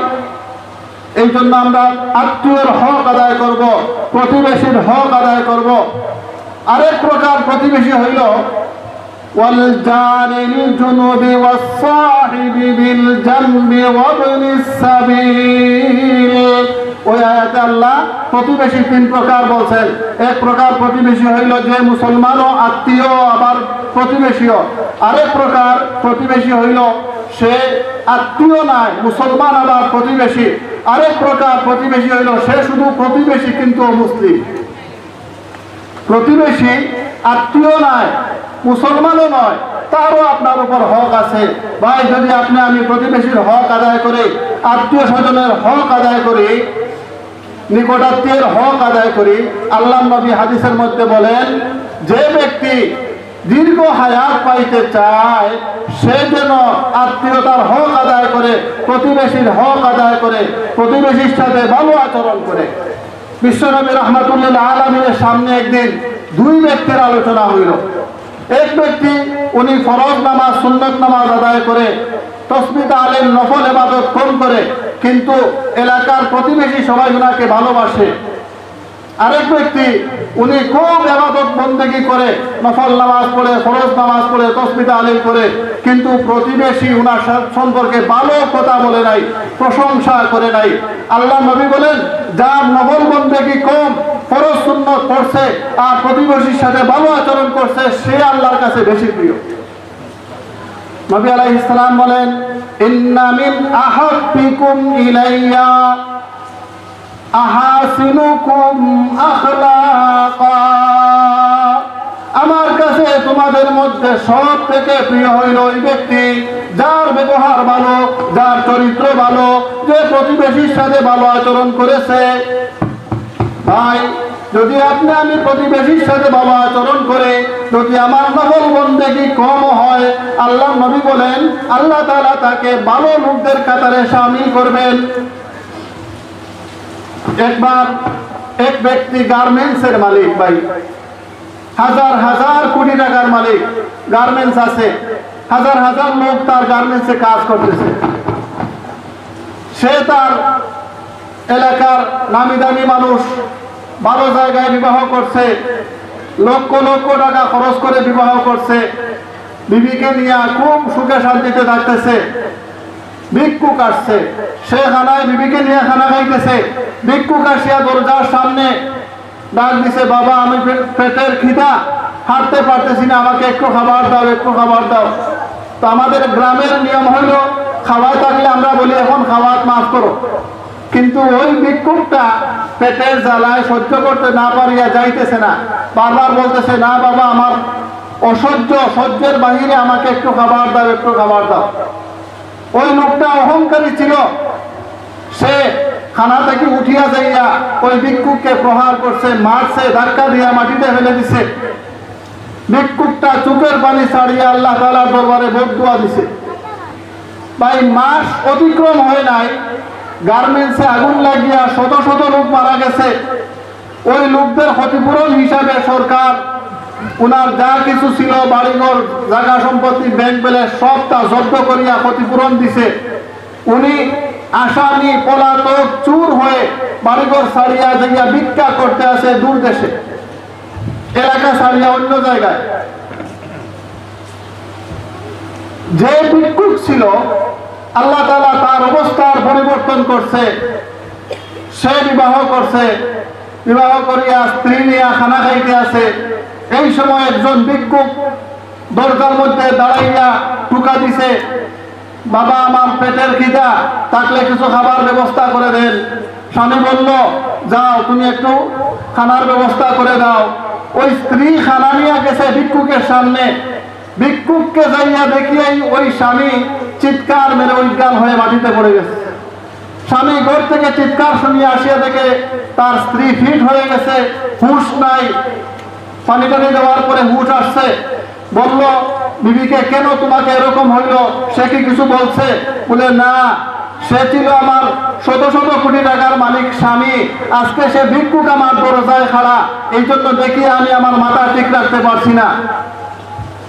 এই জন্য আমরা আত্মীয়র হক আদায় করব, প্রতিবেশীর হক আদায় করব। আরেক প্রকার প্রতিবেশী হইল ওয়াল জারিল জুনুবি ওয়াস সাহিবি বিল জানবি ওয়াবনিস সাবিল। ওই আয়াতে আল্লাহ প্রতিবেশী তিন প্রকার বলছেন। এক প্রকার প্রতিবেশী হইল যে মুসলমানও আত্মীয় আবার প্রতিবেশীও। আরেক প্রকার প্রতিবেশী হইল সে আত্মীয় নয়, মুসলমান আবার প্রতিবেশী। আরেক প্রকার প্রতিবেশী হইল সে শুধু প্রতিবেশী কিন্তু মুসলিম। প্রতিবেশী আত্মীয় নয়, মুসলমানও নয়, তারও আপনার উপর হক আছে। ভাই, যদি আপনি আমি প্রতিবেশীর হক আদায় করি, আত্মীয় স্বজনের হক আদায় করি, নিকটাত্মীয়ের হক আদায় করি, আল্লাহর নবী হাদিসের মধ্যে বলেন, যে ব্যক্তি দীর্ঘ হায়াত পাইতে চায়, সে যেন আত্মীয়তার হক আদায় করে, প্রতিবেশীর হক আদায় করে, প্রতিবেশীর সাথে ভালো আচরণ করে। বিশ্বনবী রহমাতুল্লিল আলামিনের সামনে একদিন দুই ব্যক্তির আলোচনা হইল। এক ব্যক্তি, উনি ফরজ নামাজ, সুন্নত নামাজ আদায় করে, তসবি তাহলিল, নফল ইবাদত কম করে, কিন্তু এলাকার প্রতিবেশী সবাই ওনাকে ভালোবাসে। আরেক ব্যক্তি, উনি খুব ইবাদত বন্দেগি করে, নফল নামাজ পড়ে, ফরজ নামাজ পড়ে, তসবি তাহলিল করে, কিন্তু প্রতিবেশী উনার সা-, সম্পর্কে ভালো কথা বলে নাই, প্রশংসা করে নাই। আল্লাহর নবী বলেন, যার নফল বন্দেগি কম, ফরজ সুন্নত পড়ছে আর প্রতিবেশীর সাথে ভালো আচরণ করছে, সে আল্লাহর কাছে বেশি প্রিয়। নবী আলাইহিস সালাম বলেন, "ইন্না মিন আহাব্বিকুম ইলাইয়া আহাসিনুকুম আখলাকা।" আমার কাছে তোমাদের মধ্যে সব থেকে প্রিয় হইল ওই ব্যক্তি, যার ব্যবহার ভালো, যার চরিত্র ভালো, যে প্রতিবেশীর সাথে ভালো আচরণ করেছে। ভাই, যদি আপনি আমি প্রতিবেশীর সাথে ভালো আচরণ করে, যদি আমার নফল বন্দেগি কম হয়, আল্লাহর নবী বলেন, আল্লাহ তাআলা তাকে ভালো লোকদের কাতারে শামিল করবেন। একবার এক ব্যক্তি গার্মেন্টসের মালিক, ভাই, হাজার হাজার কোটি টাকার মালিক, গার্মেন্টস আছে, হাজার হাজার লোক তার গার্মেন্টসে কাজ করতেছে। সে তার এলাকার নামি দামি মানুষ, ভালো জায়গায় বিবাহ করছে, লক্ষ লক্ষ টাকা খরচ করে বিবাহ করছে, বিবিকে নিয়ে খুব সুখে শান্তিতে থাকতেছে। ভিক্ষুক আসছে, সে খানায় বিবিকে নিয়া খানা খাইতেছে। ভিক্ষুক আসিয়া দরজার সামনে ডাক দিছে, "বাবা, আমি পে-, পেটের খিদা, হাঁটতে পারতেছি না, আমাকে একটু খাবার দাও, একটু খাবার দাও।" তো আমাদের গ্রামের নিয়ম হইল, খাওয়ায় থাকলে আমরা বলি, "এখন খাওয়াত মাফ করো।" কিন্তু ওই ভিক্ষুকটা পেটের জ্বালায় সহ্য করতে না পারিয়া যাইতেছে না, বারবার বলতেছে, "না বাবা, আমার অসহ্য, সহ্যের বাহিরে, আমাকে একটু খাবার দাও, একটু খাবার দাও।" ওই লোকটা অহংকারী ছিল, সে খানা থেকে উঠিয়া যাইয়া ওই ভিক্ষুককে প্রহার করছে, মারছে, ধাক্কা দিয়া মাটিতে ফেলে দিছে। ভিক্ষুকটা চোখের পানি ছাড়িয়া আল্লাহ তাআলার দরবারে বদদোয়া দিছে। ভাই, মাস অতিক্রম হয় নাই, গার্মেন্টসে আগুন লাগিয়া শত শত লোক মারা গেছে। ওই লোকদের ক্ষতিপূরণ হিসাবে সরকার ওনার যা কিছু ছিল, বাড়িঘর, জায়গা সম্পত্তি, ব্যাংক ব্যালেন্স, সবটা জব্দ করিয়া ক্ষতিপূরণ দিছে। উনি আসামি, পলাতক, চুর হয়ে বাড়িঘর ছাড়িয়া যাইয়া ভিক্ষা করতে আছে দূর দেশে, এলাকা ছাড়িয়া অন্য জায়গায়। যে ভিক্ষুক ছিল, আল্লাহ তাআলা তার অবস্থার পরিবর্তন করছে। সে বিবাহ করছে, বিবাহ করিয়া স্ত্রী নিয়া খানা খাইতে আছে। এই সময় একজন ভিক্ষুক দরজার মধ্যে দাঁড়াইয়া টোকা দিছে, "বাবা, আমার পেটের খিদা, থাকলে কিছু খাবার ব্যবস্থা করে দেন।" স্বামী বলল, "যাও, তুমি একটু খানার ব্যবস্থা করে দাও।" ওই স্ত্রী খানা নিয়ে গেছে ভিক্ষুকের সামনে। ভিক্ষুককে যাইয়া দেখিয়াই ওই স্বামী চিৎকার মেরে অজ্ঞান হয়ে মাটিতে পড়ে গেছে। স্বামী ঘর থেকে চিৎকার শুনিয়া আসিয়া দেখে তার স্ত্রী ফিট হয়ে গেছে, হুঁশ নাই। পানি টানি দেওয়ার পরে হুঁশ আসছে। বলল বিবিকে, "কেন তোমাকে এরকম হইল? সে কি কিছু বলছে?" বলে, "না, সে ছিল আমার শত শত কোটি টাকার মালিক স্বামী, আজকে সে ভিক্ষুক আমার দরজায় খাড়া, এই জন্য দেখি আমি আমার মাথা ঠিক রাখতে পারছি না।"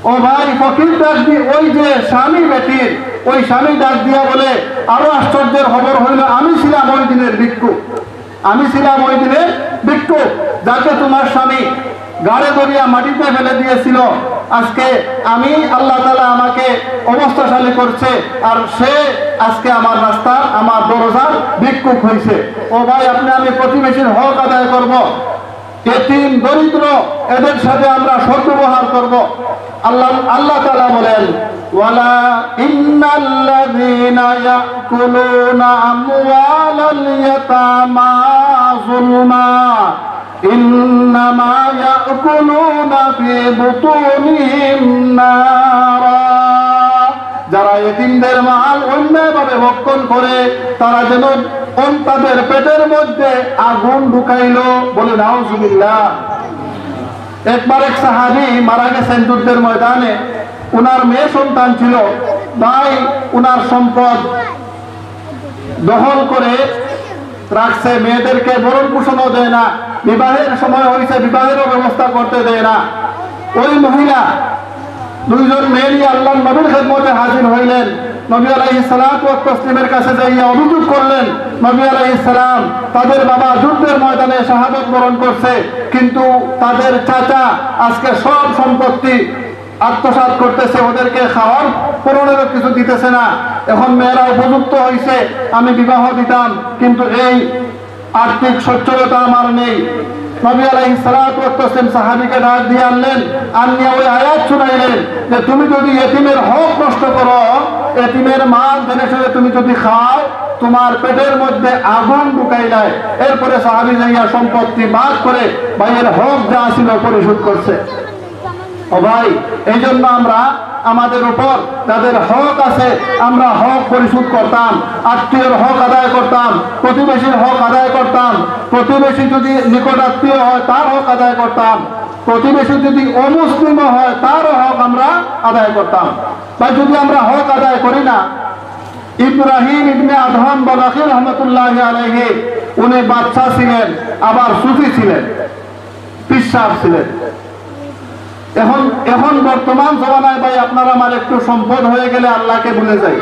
ও ভাই, ফকির ডাক দি-, ওই যে স্বামী বেটির, ওই স্বামী ডাক দিয়া বলে, "আরো আশ্চর্যের খবর হইল, আমি ছিলাম ওই দিনের ভিক্ষুক, আমি ছিলাম ওই দিনের ভিক্ষুক, যাকে তোমার স্বামী গাড়ে ধরিয়া মাটিতে ফেলে দিয়েছিল। আজকে আমি, আল্লাহ তাআলা আমাকে অবস্থাশালী করছে, আর সে আজকে আমার রাস্তার, আমার দরজার ভিক্ষুক হয়েছে।" ও ভাই, আপনি আমি প্রতিবেশীর হক আদায় করব। এতিম, দরিদ্র, এদের সাথে আমরা সদ্ব্যবহার করব। আল্লাহ, আল্লাহ তাআলা বলেন, "ওয়ালা ইন্নাল্লাযীনা ইয়াকুলুনা আমওয়ালাল ইয়াতামা যুলমা ইন্নামা ইয়াকুলুনা ফি বুতুনিহিম নারা।" যারা এতিমদের মাল অন্যায়ভাবে ভক্ষণ করে, তারা যেন অন-, তাদের পেটের মধ্যে আগুন ঢুকাইল। বলে, "নাউজুবিল্লাহ।" একবার এক সাহাবী মারা গেছেন যুদ্ধের ময়দানে, উনার মেয়ে সন্তান ছিল, ভাই উনার সম্পদ দখল করে রাখছে, মেয়েদেরকে ভরণ পোষণও দেয় না, বিবাহের সময় হয়েছে, বিবাহেরও ব্যবস্থা করতে দেয় না। ওই মহিলা দুইজন মেয়ে নিয়ে আল্লাহর নবীর খেদমতে হাজির হইলেন। নবী আলাইহিস সালাতু ওয়াত তাসলিমের কাছে যাইয়া অভিযোগ করলেন, নবী আলাইহিস সালাম, তাদের বাবা যুদ্ধের ময়দানে শাহাদত বরণ করছে, কিন্তু তাদের চাচা আজকে সব সম্পত্তি আত্মসাৎ করতেছে, ওদেরকে খাওয়ার পরনেরও কিছু দিতেছে না। এখন মেয়েরা উপযুক্ত হইছে, আমি বিবাহ দিতাম, কিন্তু এই আর্থিক সচ্ছলতা আমার নেই। নবী আলাইহিস সালাতু ওয়াত তাসলিম সাহাবীকে ডাক দিয়ে আনলেন, আনিয়া ওই আয়াত শুনাইলেন যে, "তুমি যদি এতিমের হক নষ্ট করো, এতিমের মাল জেনে শুনে তুমি যদি খাও, তোমার পেটের মধ্যে আগুন ঢুকাইলায়।" এরপরে সাহাবী যাইয়া সম্পত্তি ভাগ করে ভাইয়ের হক যা ছিল পরিশোধ করছে। ও ভাই, এই জন্য আমরা আমাদের উপর যাদের হক আছে, আমরা হক পরিশোধ করতাম, আত্মীয়র হক আদায় করতাম, প্রতিবেশীর হক আদায় করতাম। প্রতিবেশী যদি নিকট আত্মীয় হয়, তার হক আদায় করতাম। প্রতিবেশী যদি অমুসলিমও হয়, তারও হক আমরা আদায় করতাম। ভাই, যদি আমরা হক আদায় করি না, ইব্রাহিম ইবনে আদহাম বালাখী রহমতুল্লাহ আলাইহি, উনি বাদশাহ ছিলেন, আবার সুফি ছিলেন, পিসাব ছিলেন। এখন, এখন বর্তমান জমানায় ভাই, আপনার আমার একটু সম্পদ হয়ে গেলে আল্লাহকে ভুলে যাই।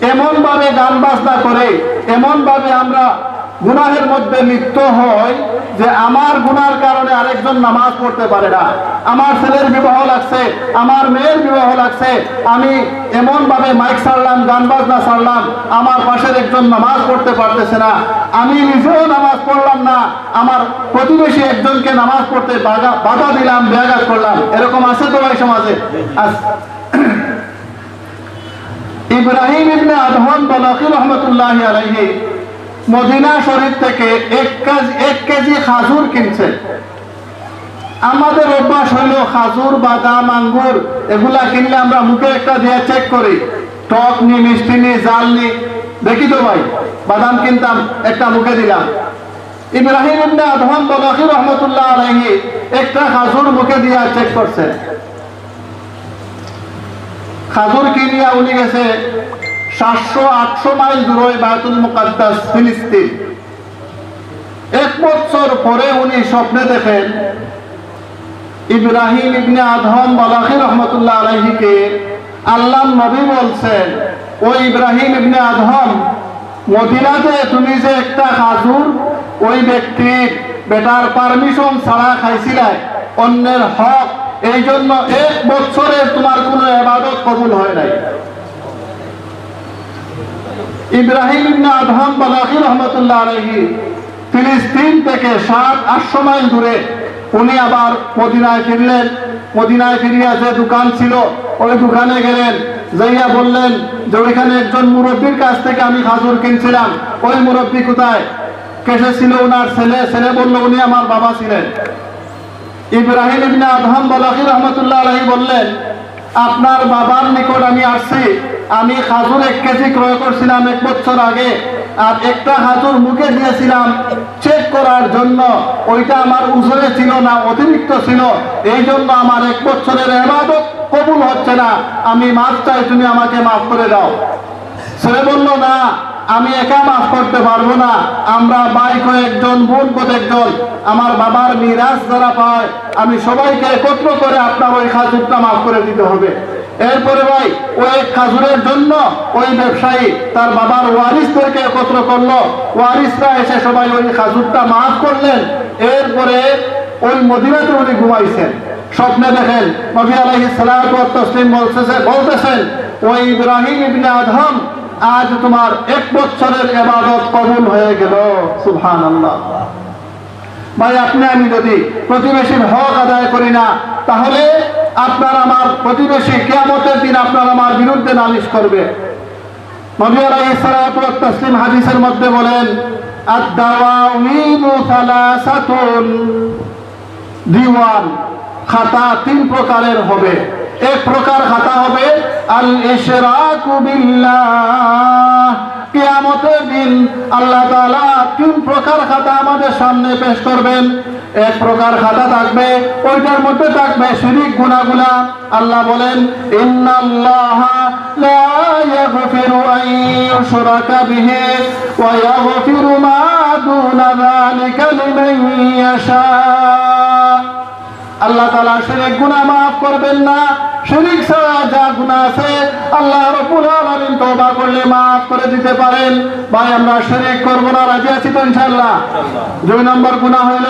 এমন ভাবে গান বাজনা করে, এমন ভাবে আমরা গুনাহের মধ্যে লিপ্ত হয় যে আমার গুনার কারণে আরেকজন নামাজ পড়তে পারে না, আমার ছেলের বিবাহ লাগছে, আমার মেয়ের বিবাহ লাগছে, আমি এমন ভাবে মাইক ছাড়লাম, গান বাজনা ছাড়লাম, আমার পাশের একজন নামাজ পড়তে পারতেছে না, আমি নিজেও নামাজ পড়লাম না, আমার প্রতিবেশী একজনকে নামাজ পড়তে বাধা, বাধা দিলাম, ব্যাঘাত করলাম। এরকম আছে তো ভাই সমাজে? আস- ইব্রাহিম ইবনে আদহাম বালাখি রহমতুল্লাহ আলাইহি মদিনা শরীফ থেকে এক কেজি, এক কেজি খাজুর কিনছেন। আমাদের অভ্যাস হইল খাজুর, বাদাম, আঙ্গুর এগুলা কিনলে আমরা মুখে একটা দিয়া চেক করি, টক নি, মিষ্টি নি, জাল নি। দেখি তো ভাই, বাদাম কিনতাম, একটা মুখে দিলাম। ইব্রাহিম ইবনে আদহাম বালাখি রহমতুল্লাহ আলাইহি একটা খাজুর মুখে দিয়া চেক করছেন। খাজুর কিনিয়া উনি গেছে সাতশো আটশো মাইল দূরে বায়তুল মুকাদ্দাস ফিলিস্তিন। এক বছর পরে উনি স্বপ্নে দেখেন ইব্রাহিম ইবনে আদহাম বালাখি রহমতুল্লাহ আলাইহিকে আল্লাহর নবী বলছেন, "ও ইব্রাহিম ইবনে আদহাম, মদিনাতে তুমি যে একটা খাজুর ওই ব্যক্তির বেটার পারমিশন ছাড়া খাইছিলায়, অন্যের হক, এই জন্য এক বছরে তোমার কোনো ইবাদত কবুল হয় নাই।" ইব্রাহিম ইবনে আদহাম বালাখি রহমতুল্লাহ আলাইহি ফিলিস্তিন থেকে সাত আটশো মাইল দূরে উনি আবার মদিনায় ফিরলেন। মদিনায় ফিরিয়া যে দোকান ছিল, ওই দোকানে গেলেন, যাইয়া বললেন যে, "ওইখানে একজন মুরব্বীর কাছ থেকে আমি খাজুর কিনছিলাম, ওই মুরব্বী কোথায়?" কে সে ছিল? ওনার ছেলে। ছেলে বলল, "উনি আমার বাবা ছিলেন।" ইব্রাহিম ইবনে আদহাম বালাখি রহমতুল্লাহ আলাইহি বললেন, "আপনার বাবার নিকট আমি আসছি, আমি খাজুর এক কেজি ক্রয় করছিলাম এক বছর আগে, আর একটা খাজুর মুখে দিয়েছিলাম চেক করার জন্য, ওইটা আমার ওজনে ছিল না, অতিরিক্ত ছিল, এই জন্য আমার এক বছরের ইবাদত কবুল হচ্ছে না, আমি মাফ চাই, তুমি আমাকে মাফ করে দাও।" ছেলে বলল, "না, আমি একা মাফ করতে পারবো না, আমরা ভাই কয়েকজন, বোন কয়েকজন, আমার বাবার মিরাজ যারা পায়, আমি সবাইকে একত্র করে আপনার ওই খাজুরটা মাফ করে দিতে হবে।" এরপরে ভাই, ওই এক খাজুরের জন্য ওই ব্যবসায়ী তার বাবার ওয়ারিসদেরকে একত্র করলো, ওয়ারিসরা এসে সবাই ওই খাজুরটা মাফ করলেন। এরপরে ওই মদিনাতে উনি ঘুমাইছেন, স্বপ্নে দেখেন নবী আলাইহিস সালাতু ওয়াত তাসলিম বলতেছে, বলতেছেন, "ওই ইব্রাহিম ইবনে আদহাম, আজ তোমার এক বছরের ইবাদত কবুল হয়ে গেল।" সুবহানাল্লাহ। ভাই, আপনি আমি যদি প্রতিবেশীর হক আদায় করি না, তাহলে আপনার আমার প্রতিবেশী কিয়ামতের দিন আপনার আমার বিরুদ্ধে নালিশ করবে। নবী আলাইহিস সালাতু ওয়াত তাসলিম হাদিসের মধ্যে বলেন, "আদ-দাওয়াইনু সালাসাতুন।" দিওয়ান, খাতা তিন প্রকারের হবে। এক প্রকার খাতা হবে আল ইশরাকু বিল্লাহ। কিয়ামতের দিন আল্লাহ তাআলা তিন প্রকার খাতা আমাদের সামনে পেশ করবেন। এক প্রকার খাতা থাকবে, ওইটার মধ্যে থাকবে শিরিক গুনাহগুলা। আল্লাহ বলেন, "ইন্নাল্লাহা লা ইয়াগফিরু আন ইউশরাকা বিহি ওয়া ইয়াগফিরু মা দুনা যালিকা লিমান ইয়াশা।" আল্লাহ তাআলা শিরিক গুনাহ মাফ করবেন না। শিরিক ছাড়া যা গুনাহ আছে, আল্লাহ রাব্বুল আলামিন তওবা করলে মাফ করে দিতে পারেন। ভাই, আমরা শিরিক করব না, রাজি আছি তো ইনশাআল্লাহ? দুই নম্বর গুনাহ হইল,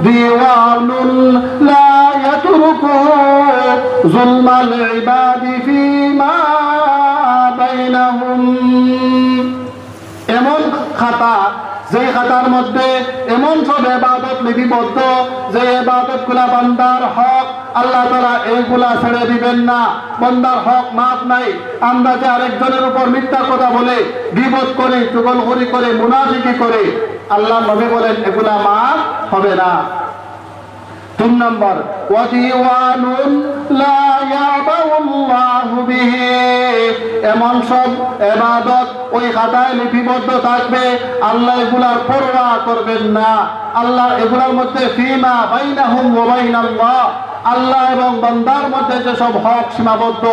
"দিওয়ানুন লা ইয়াতরুকুহু যুলমাল ইবাদি ফীমা বাইনাহুম।" এমন খাতা, যেই খাতার মধ্যে এমন সব ইবাদত লিপিবদ্ধ, যে ইবাদতগুলা বান্দার হক, আল্লাহ তাআলা এইগুলা ছেড়ে দিবেন না। বান্দার হক মাফ নাই। আমরা যে আরেকজনের উপর মিথ্যা কথা বলে, গীবত করি, চুগলখুরি করি, মুনাফিকি করি, আল্লাহর নবী বলেন এগুলা মাফ হবে না। তিন নম্বর, "ওয়া দিওয়ানুন লা ইয়াবাউল্লাহু বিহি।" এমন সব ইবাদত ওই খাতায় লিপিবদ্ধ থাকবে, আল্লাহ এগুলার পরোয়া করবেন না। আল্লাহ এগুলার মধ্যে ফীমা বাইনাহুম ওয়া বাইনাল্লাহ, আল্লাহ এবং বান্দার মধ্যে যেসব হক সীমাবদ্ধ,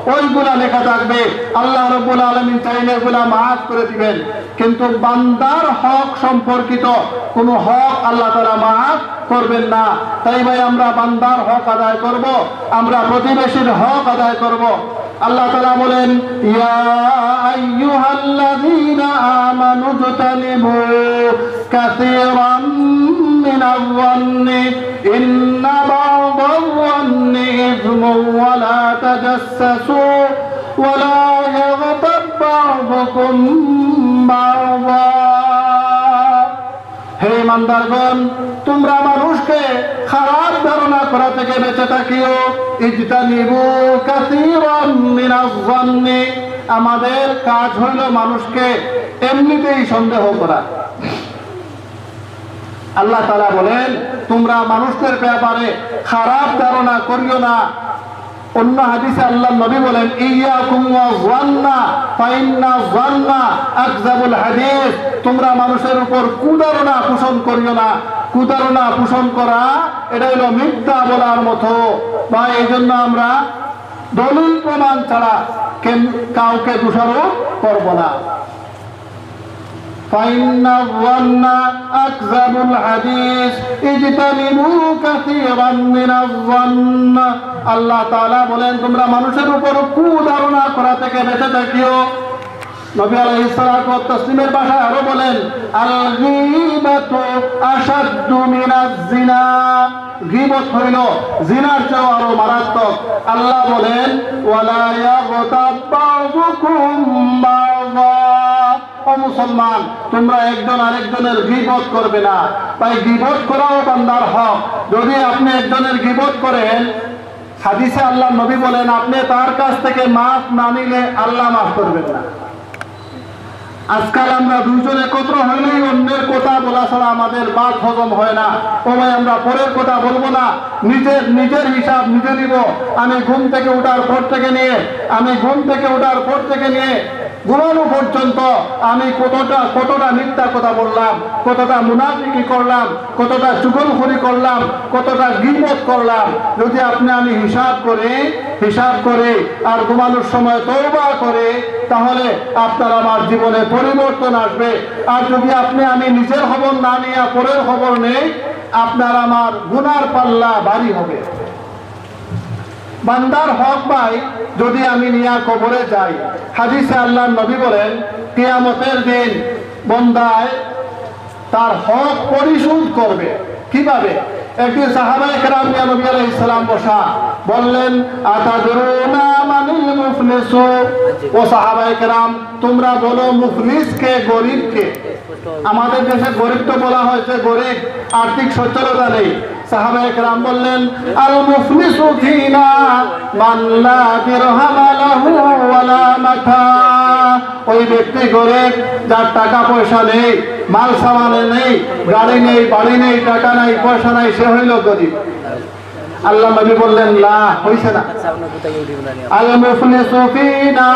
ওইগুলা লেখা থাকবে। আল্লাহ রাব্বুল আলামিন চাইলে এগুলা মাফ করে দিবেন, কিন্তু বান্দার হক সম্পর্কিত কোনো হক আল্লাহ তাআলা মাফ করবেন না। তাই ভাই, আমরা বান্দার হক আদায় করব, আমরা প্রতিবেশীর হক আদায় করব। আল্লাহ তাআলা বলেন, "ইয়া আইয়ুহাল্লাযীনা আমানু اجتنبوا كثيرا من الظن إن بعض الظن إثم ولا تجسسوا ولا يغتب بعضكم بعضا. হে ইমানদারগণ, তোমরা মানুষকে খারাপ ধারণা করা থেকে বেঁচে থাকিও। ইজতানিবু কাসীরাম মিনাজ জান্নি। আমাদের কাজ হইল মানুষকে এমনিতেই সন্দেহ করা। আল্লাহ তাআলা বলেন, তোমরা মানুষদের ব্যাপারে খারাপ ধারণা করিও না। অন্য হাদিসে আল্লাহর নবী বলেন, "ইয়াকুম ওয়া জান্না, ফাইন্না জান্না আকযাবুল হাদিস।" তোমরা মানুষের উপর কুধারণা পোষণ করিও না। কুধারণা পোষণ করা, এটা হলো মিথ্যা বলার মতো। বা এই জন্য আমরা দলিল প্রমাণ ছাড়া কেন-, কাউকে দোষারোপ করব না। فإن الظن أكذب الحديث، اجتنبوا كثيرا من الظن। আল্লাহ তাআলা বলেন, তোমরা মানুষের উপর কুধারণা করা থেকে বেঁচে থাকিও। নবী আলাইহিস সালাতু ওয়াত তাসলিমের ভাষায় আরো বলেন, আল গীবাতু আশাদ্দু মিনাজ জিনা। গীবত হইল জিনার চেয়েও আরো মারাত্মক। আল্লাহ বলেন, ওয়ালা ইয়াগতাব বা'দুকুম বা'দা। ও মুসলমান, তোমরা একজন আরেকজনের গীবত করবে না। তাই গীবত করাও বান্দার হক। যদি আপনি একজনের গীবত করেন, হাদিসে আল্লাহর নবী বলেন, আপনি তার কাছ থেকে মাফ না নিলে আল্লাহ মাফ করবেন না। আজকাল আমরা দুইজন একত্র হইলেই অন্যের কথা বলা ছাড়া আমাদের ভাত হজম হয় না। ও ভাই, আমরা পরের কথা বলবো না, নিজের, নিজের হিসাব নিজে নিব। আমি ঘুম থেকে উঠার পর থেকে নিয়ে, আমি ঘুম থেকে উঠার পর থেকে নিয়ে ঘুমানো পর্যন্ত আমি কতটা, কতটা মিথ্যা কথা বললাম, কতটা মুনাফিকি করলাম, কতটা চুগলখড়ি করলাম, কতটা গীবত করলাম। যদি আপনি আমি হিসাব করি, হিসাব করি আর ঘুমানোর সময় তওবা করি, তাহলে আপনার আমার জীবনে পরিবর্তন আসবে। আর যদি আপনি আমি নিজের খবর না নিয়ে পরের খবর নেই, আপনার আমার গুনার পাল্লা ভারী হবে। বান্দার হক ভাই যদি আমি নিয়া কবরে যাই, হাদিসে আল্লাহর নবী বলেন, কিয়ামতের দিন বন্দায় তার হক পরিশোধ করবে। কিভাবে? একদিন সাহাবায়ে কেরাম নিয়া নবী আলাইহিস সালাম বসা, বললেন, আতাদরুনা মানিল মুফলিসু? ও সাহাবায়ে কেরাম, তোমরা বলো মুফলিস কে, গরিব কে? আমাদের দেশে গরিব তো বলা হয় যে গরিব, আর্থিক সচ্ছলতা নেই। সাহাবায়ে কেরাম বললেন, আল মুফলিসু ফিনা মান লা দিরহামা লাহু ওয়ালা মাতা। ওই ব্যক্তি গরিব, যার টাকা পয়সা নেই, মাল সামানে নেই, গাড়ি নেই, বাড়ি নেই, টাকা নাই, পয়সা নাই, সে হইল গরিব। আল্লাহর নবী বললেন, লা, হইছে না। আল মুফলিসু ফিনা,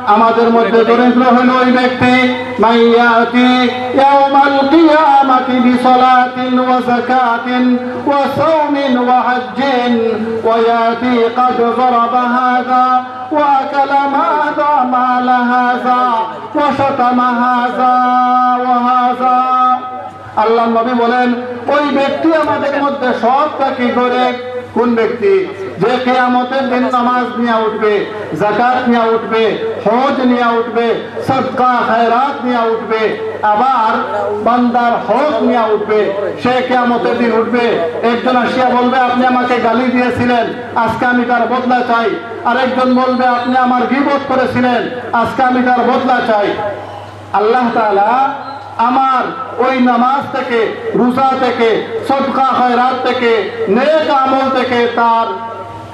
আমাদের মধ্যে দরিদ্র হইল ওই ব্যক্তি, মান ইয়াতি ইয়াউমাল কিয়ামাতি বিসালাতিন ওয়া যাকাতিন ওয়া সাওমিন ওয়া হাজ্জিন ওয়া ইয়াতি ক্বাদ যারাবা হাযা ওয়া আকালা মালা হাযা ওয়া শাতামা হাযা ওয়া হাযা। আল্লাহর নবী বলেন, ওই ব্যক্তি আমাদের মধ্যে সব থাকি গরিব। কোন ব্যক্তি? যে কিয়ামতের দিন নামাজ নিয়া উঠবে, যাকাত নিয়া উঠবে, হজ নিয়া উঠবে, সদকা খয়রাত নিয়া উঠবে, আবার বান্দার হক নিয়া উঠবে। সে কিয়ামতের দিন উঠবে, একজন আসিয়া বলবে, আপনি আমাকে গালি দিয়েছিলেন, আজকে আমি তার বদলা চাই। আরেকজন বলবে, আপনি আমার গীবত করেছিলেন, আজকে আমি তার বদলা চাই। আল্লাহ তাআলা আমার ওই নামাজ থেকে, রোজা থেকে, সদকা খয়রাত থেকে, নেক আমল থেকে তার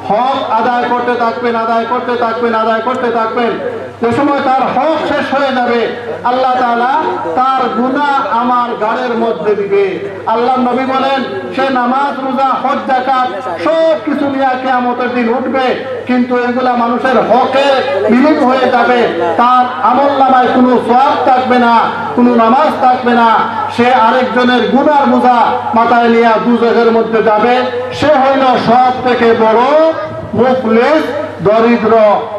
হক আদায় করতে থাকবেন, আদায় করতে থাকবেন, আদায় করতে থাকবেন। যে সময় তার হক শেষ হয়ে যাবে, আল্লাহ তাআলা তার গুনাহ আমার ঘাড়ের মধ্যে দিবে। আল্লাহর নবী বলেন, সে নামাজ, রোজা, হজ, যাকাত সব কিছু নিয়ে কিয়ামতের দিন উঠবে, কিন্তু এগুলা মানুষের হকে বিলীন হয়ে যাবে। তার আমল নামায় কোনো সওয়াব থাকবে না, কোনো নামাজ থাকবে না। সে আরেকজনের গুনার বোঝা মাথায় নিয়ে দুজখের মধ্যে যাবে। সে হইল সব থেকে বড় মুফলিস, দরিদ্র।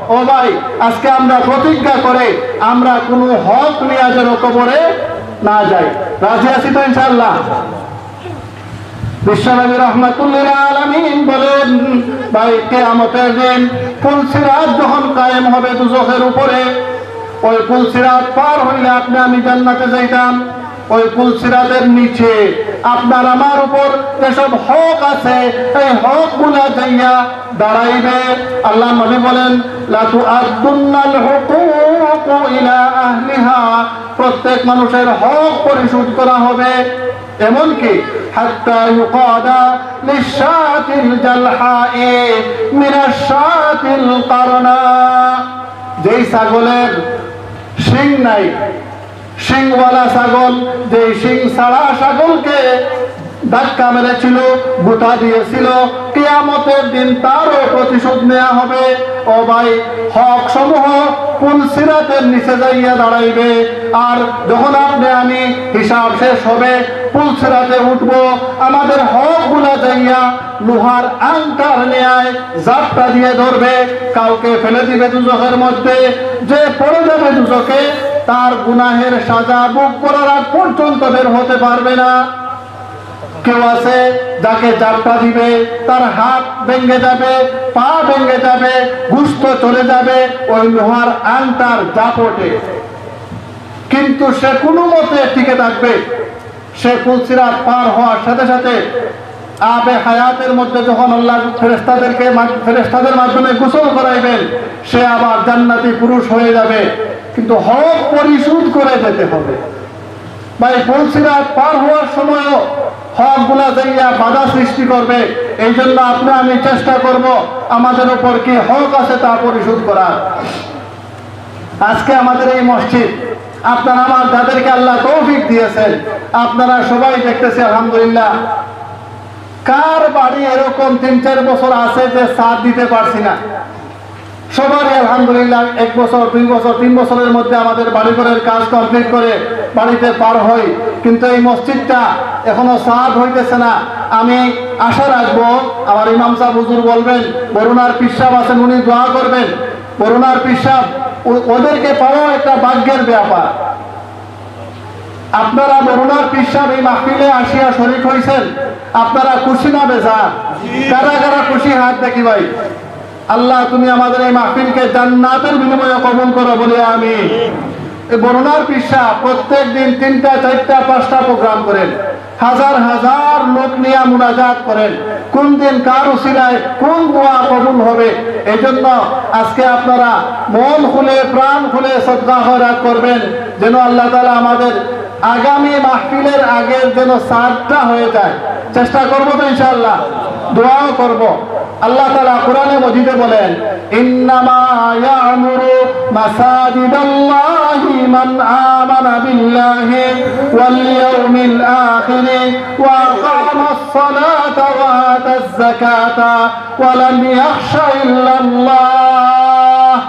ও ভাই, আজকে আমরা প্রতিজ্ঞা করে আমরা কোনো হক নিয়ে যেন কবরে না যাই। রাজি আছি তো ইনশাআল্লাহ? বিশ্বনবী রহমাতুল্লিল আলামিন বলেন, ভাই, কিয়ামতের দিন পুলসিরাত যখন কায়েম হবে দুজখের উপরে, ওই পুলসিরাত পার হইলে আপনে আমি জান্নাতে যাইতাম। ওই পুলসিরাতের নিচে আপনার আমার উপর যেসব হক আছে, এই হকগুলা যাইয়া দাঁড়াইবে। আল্লাহর নবী বলেন, "লাতুআদ্দুন্নাল হুকুকু ইলা আহলিহা", প্রত্যেক মানুষের হক পরিশোধ করা হবে। এমনকি হাত্তা ইউকাদা লিশাতিল জালহাই মিনাশ শাতিল কারনা, যেই ছাগলের শিং নাই, শিংওয়ালা ছাগল, যেই শিং ছাড়া ছাগলকে ধাক্কা মেরেছিল, গুতা দিয়েছিল, কিয়ামতের দিন তারও প্রতিশোধ নেওয়া হবে। ও ভাই, হক সমূহ পুলসিরাতের নিচে যাইয়া দাঁড়াইবে। আর যখন আপনে আমি হিসাব শেষ হবে, পুলসিরাতে উঠব, আমাদের হকগুলা যাইয়া লোহার আংটার ন্যায় জাপটা দিয়ে ধরবে, কাউকে ফেলে দিবে দুজখের মধ্যে। যে পড়ে যাবে দুজখে, তার গুনাহের সাজা ভোগ করার আগ পর্যন্ত বের হতে পারবে না। কেউ আছে যাকে জাপটা দিবে, তার হাত ভেঙে যাবে, পা ভেঙে যাবে, গুস্ত চলে যাবে ওই লোহার আংটার জাপটে, কিন্তু সে কোনো মতে টিকে থাকবে। সে পুলসিরাত পার হওয়ার সাথে সাথে আবে হায়াতের মধ্যে যখন আল্লাহ ফেরেশতাদেরকে মা-, ফেরেশতাদের মাধ্যমে গোসল করাইবেন, সে আবার জান্নাতি পুরুষ হয়ে যাবে। কিন্তু হক পরিশোধ করে যেতে হবে। ভাই, পুলসিরাত পার হওয়ার সময়ও হকগুলা যাইয়া বাধা সৃষ্টি করবে। এই জন্য আপনে আমি চেষ্টা করব আমাদের উপর কি হক আছে তা পরিশোধ করার। আজকে আমাদের এই মসজিদ, আপনারা আমার যাদেরকে আল্লাহ তৌফিক দিয়েছেন, আপনারা সবাই দেখতেছি আলহামদুলিল্লাহ। কার বাড়ি এরকম তিন চার বছর আছে যে ছাদ দিতে পারছি না? সবারই আলহামদুলিল্লাহ এক বছর, দুই বছর, তিন বছরের মধ্যে আমাদের বাড়িঘরের কাজ কমপ্লিট করে বাড়িতে পার হই, কিন্তু এই মসজিদটা এখনো ছাদ হইতেছে না। আমি আশা রাখবো আমার ইমাম সাহেব হুজুর বলবেন, বরুণার পীর সাহেব আছেন, উনি দোয়া করবেন। বরুণার পীর সাহেব, ও-, ওদেরকে পাওয়া একটা ভাগ্যের ব্যাপার। আপনারা বরুণার পীর সাহেব এই মাহফিলে আসিয়া শরিক হইছেন, আপনারা খুশি না বেজার? কারা কারা খুশি, হাত দেখি ভাই। আল্লাহ, তুমি আমাদের এই মাহফিলকে জান্নাতের বিনিময়ে কবুল করো, বলি আমিন। এই বরুণার পীর সাহেব প্রত্যেক দিন তিনটা, চারটা, পাঁচটা প্রোগ্রাম করেন, হাজার হাজার লোক নিয়ে মুনাজাত করেন। কোন দিন কার উসিলায় কোন দোয়া কবুল হবে, এই জন্য আজকে আপনারা মন খুলে, প্রাণ খুলে সদকা খয়রাত করবেন, যেন আল্লাহ তাআলা আমাদের আগামী মাহফিলের আগের যেন ছাদটা হয়ে যায়। চেষ্টা করব তো ইনশাআল্লাহ, দোয়াও করব। আল্লাহ তাআলা কোরআনে মজিদে বলেন, "ইন্নামা ইয়া'মুরু মাসাজিদাল্লাহি মান আমানা বিল্লাহি ওয়াল ইয়াউমিল আখিরি ওয়া আকামাস সালাতা ওয়া আতাজ যাকাতা ওয়া লাম ইয়াখশা ইল্লাল্লাহ।"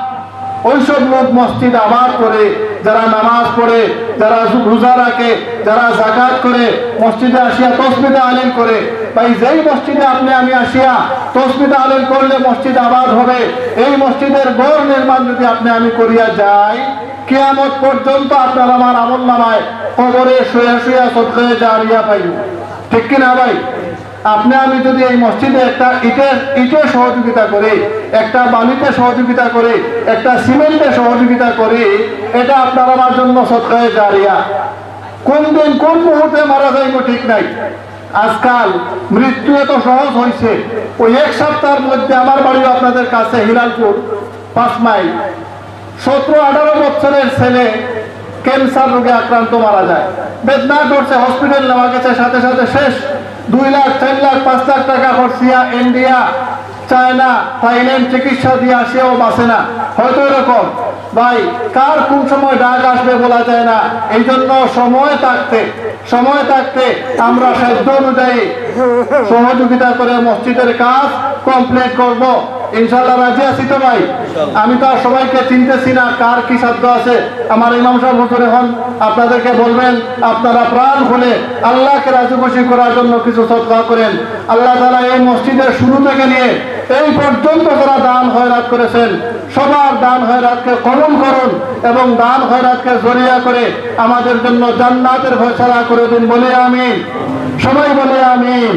ওইসব লোক মসজিদ আবাদ করে, যারা নামাজ পড়ে, যারা রোজা রাখে, যারা যাকাত করে, মসজিদে আসিয়া তসবিহ তাহলিল করে। ভাই, যেই মসজিদে আপনে আমি আসিয়া তসবিহ তাহলিল করলে মসজিদ আবাদ হবে, এই মসজিদের ঘর নির্মাণ যদি আপনে আমি করিয়া যাই, কিয়ামত পর্যন্ত আপনার আমার আমল নামায় কবরে শুয়া শুয়া সদকায়ে জারিয়া পাইব। ঠিক কি না ভাই? আপনে আমি যদি এই মসজিদে একটা ইটের, ইটে সহযোগিতা করি, একটা বালিতে সহযোগিতা করি, একটা সিমেন্টে সহযোগিতা করি, এটা আপনার আমার জন্য সদকায়ে জারিয়া। কোন দিন কোন মুহূর্তে মারা যাইব ঠিক নাই। আজকাল মৃত্যু এত সহজ হইছে। ওই এক সপ্তাহের মধ্যে আমার বাড়িও আপনাদের কাছে, হিলালপুর, পাঁচ মাইল, সতেরো আঠারো বছরের ছেলে ক্যান্সার রোগে আক্রান্ত মারা যায়। বেদনা করছে, হসপিটাল নেওয়া গেছে, সাথে সাথে শেষ। দুই লাখ, চার লাখ, পাঁচ লাখ টাকা খরচিয়া ইন্ডিয়া, চায়না, থাইল্যান্ড চিকিৎসা দিয়ে আসিয়াও বাঁচে না। হয়তো এরকম ভাই, কার কোন সময় ডাক আসবে বলা যায় না। এই জন্য সময় থাকতে, সময় থাকতে আমরা সাধ্য অনুযায়ী সহযোগিতা করে মসজিদের কাজ কমপ্লিট করব। ইনশাআল্লাহ রাজি আছি তো ভাই? আমি তো আর সবাইকে চিনতেছি না, কার কি সাধ্য আছে। আমার ইমাম সাহেব হুজুর এখন আপনাদেরকে বলবেন, আপনারা প্রাণ খুলে আল্লাহকে রাজি খুশি করার জন্য কিছু সদকা করেন। আল্লাহ তাআলা এই মসজিদের শুরু থেকে নিয়ে এই পর্যন্ত যারা দান খয়রাত করেছেন, সবার দান খয়রাতকে কবুল করুন এবং দান খয়রাতকে জরিয়া করে আমাদের জন্য জান্নাতের ফয়সালা করে দিন, বলি আমিন। সবাই বলি আমিন।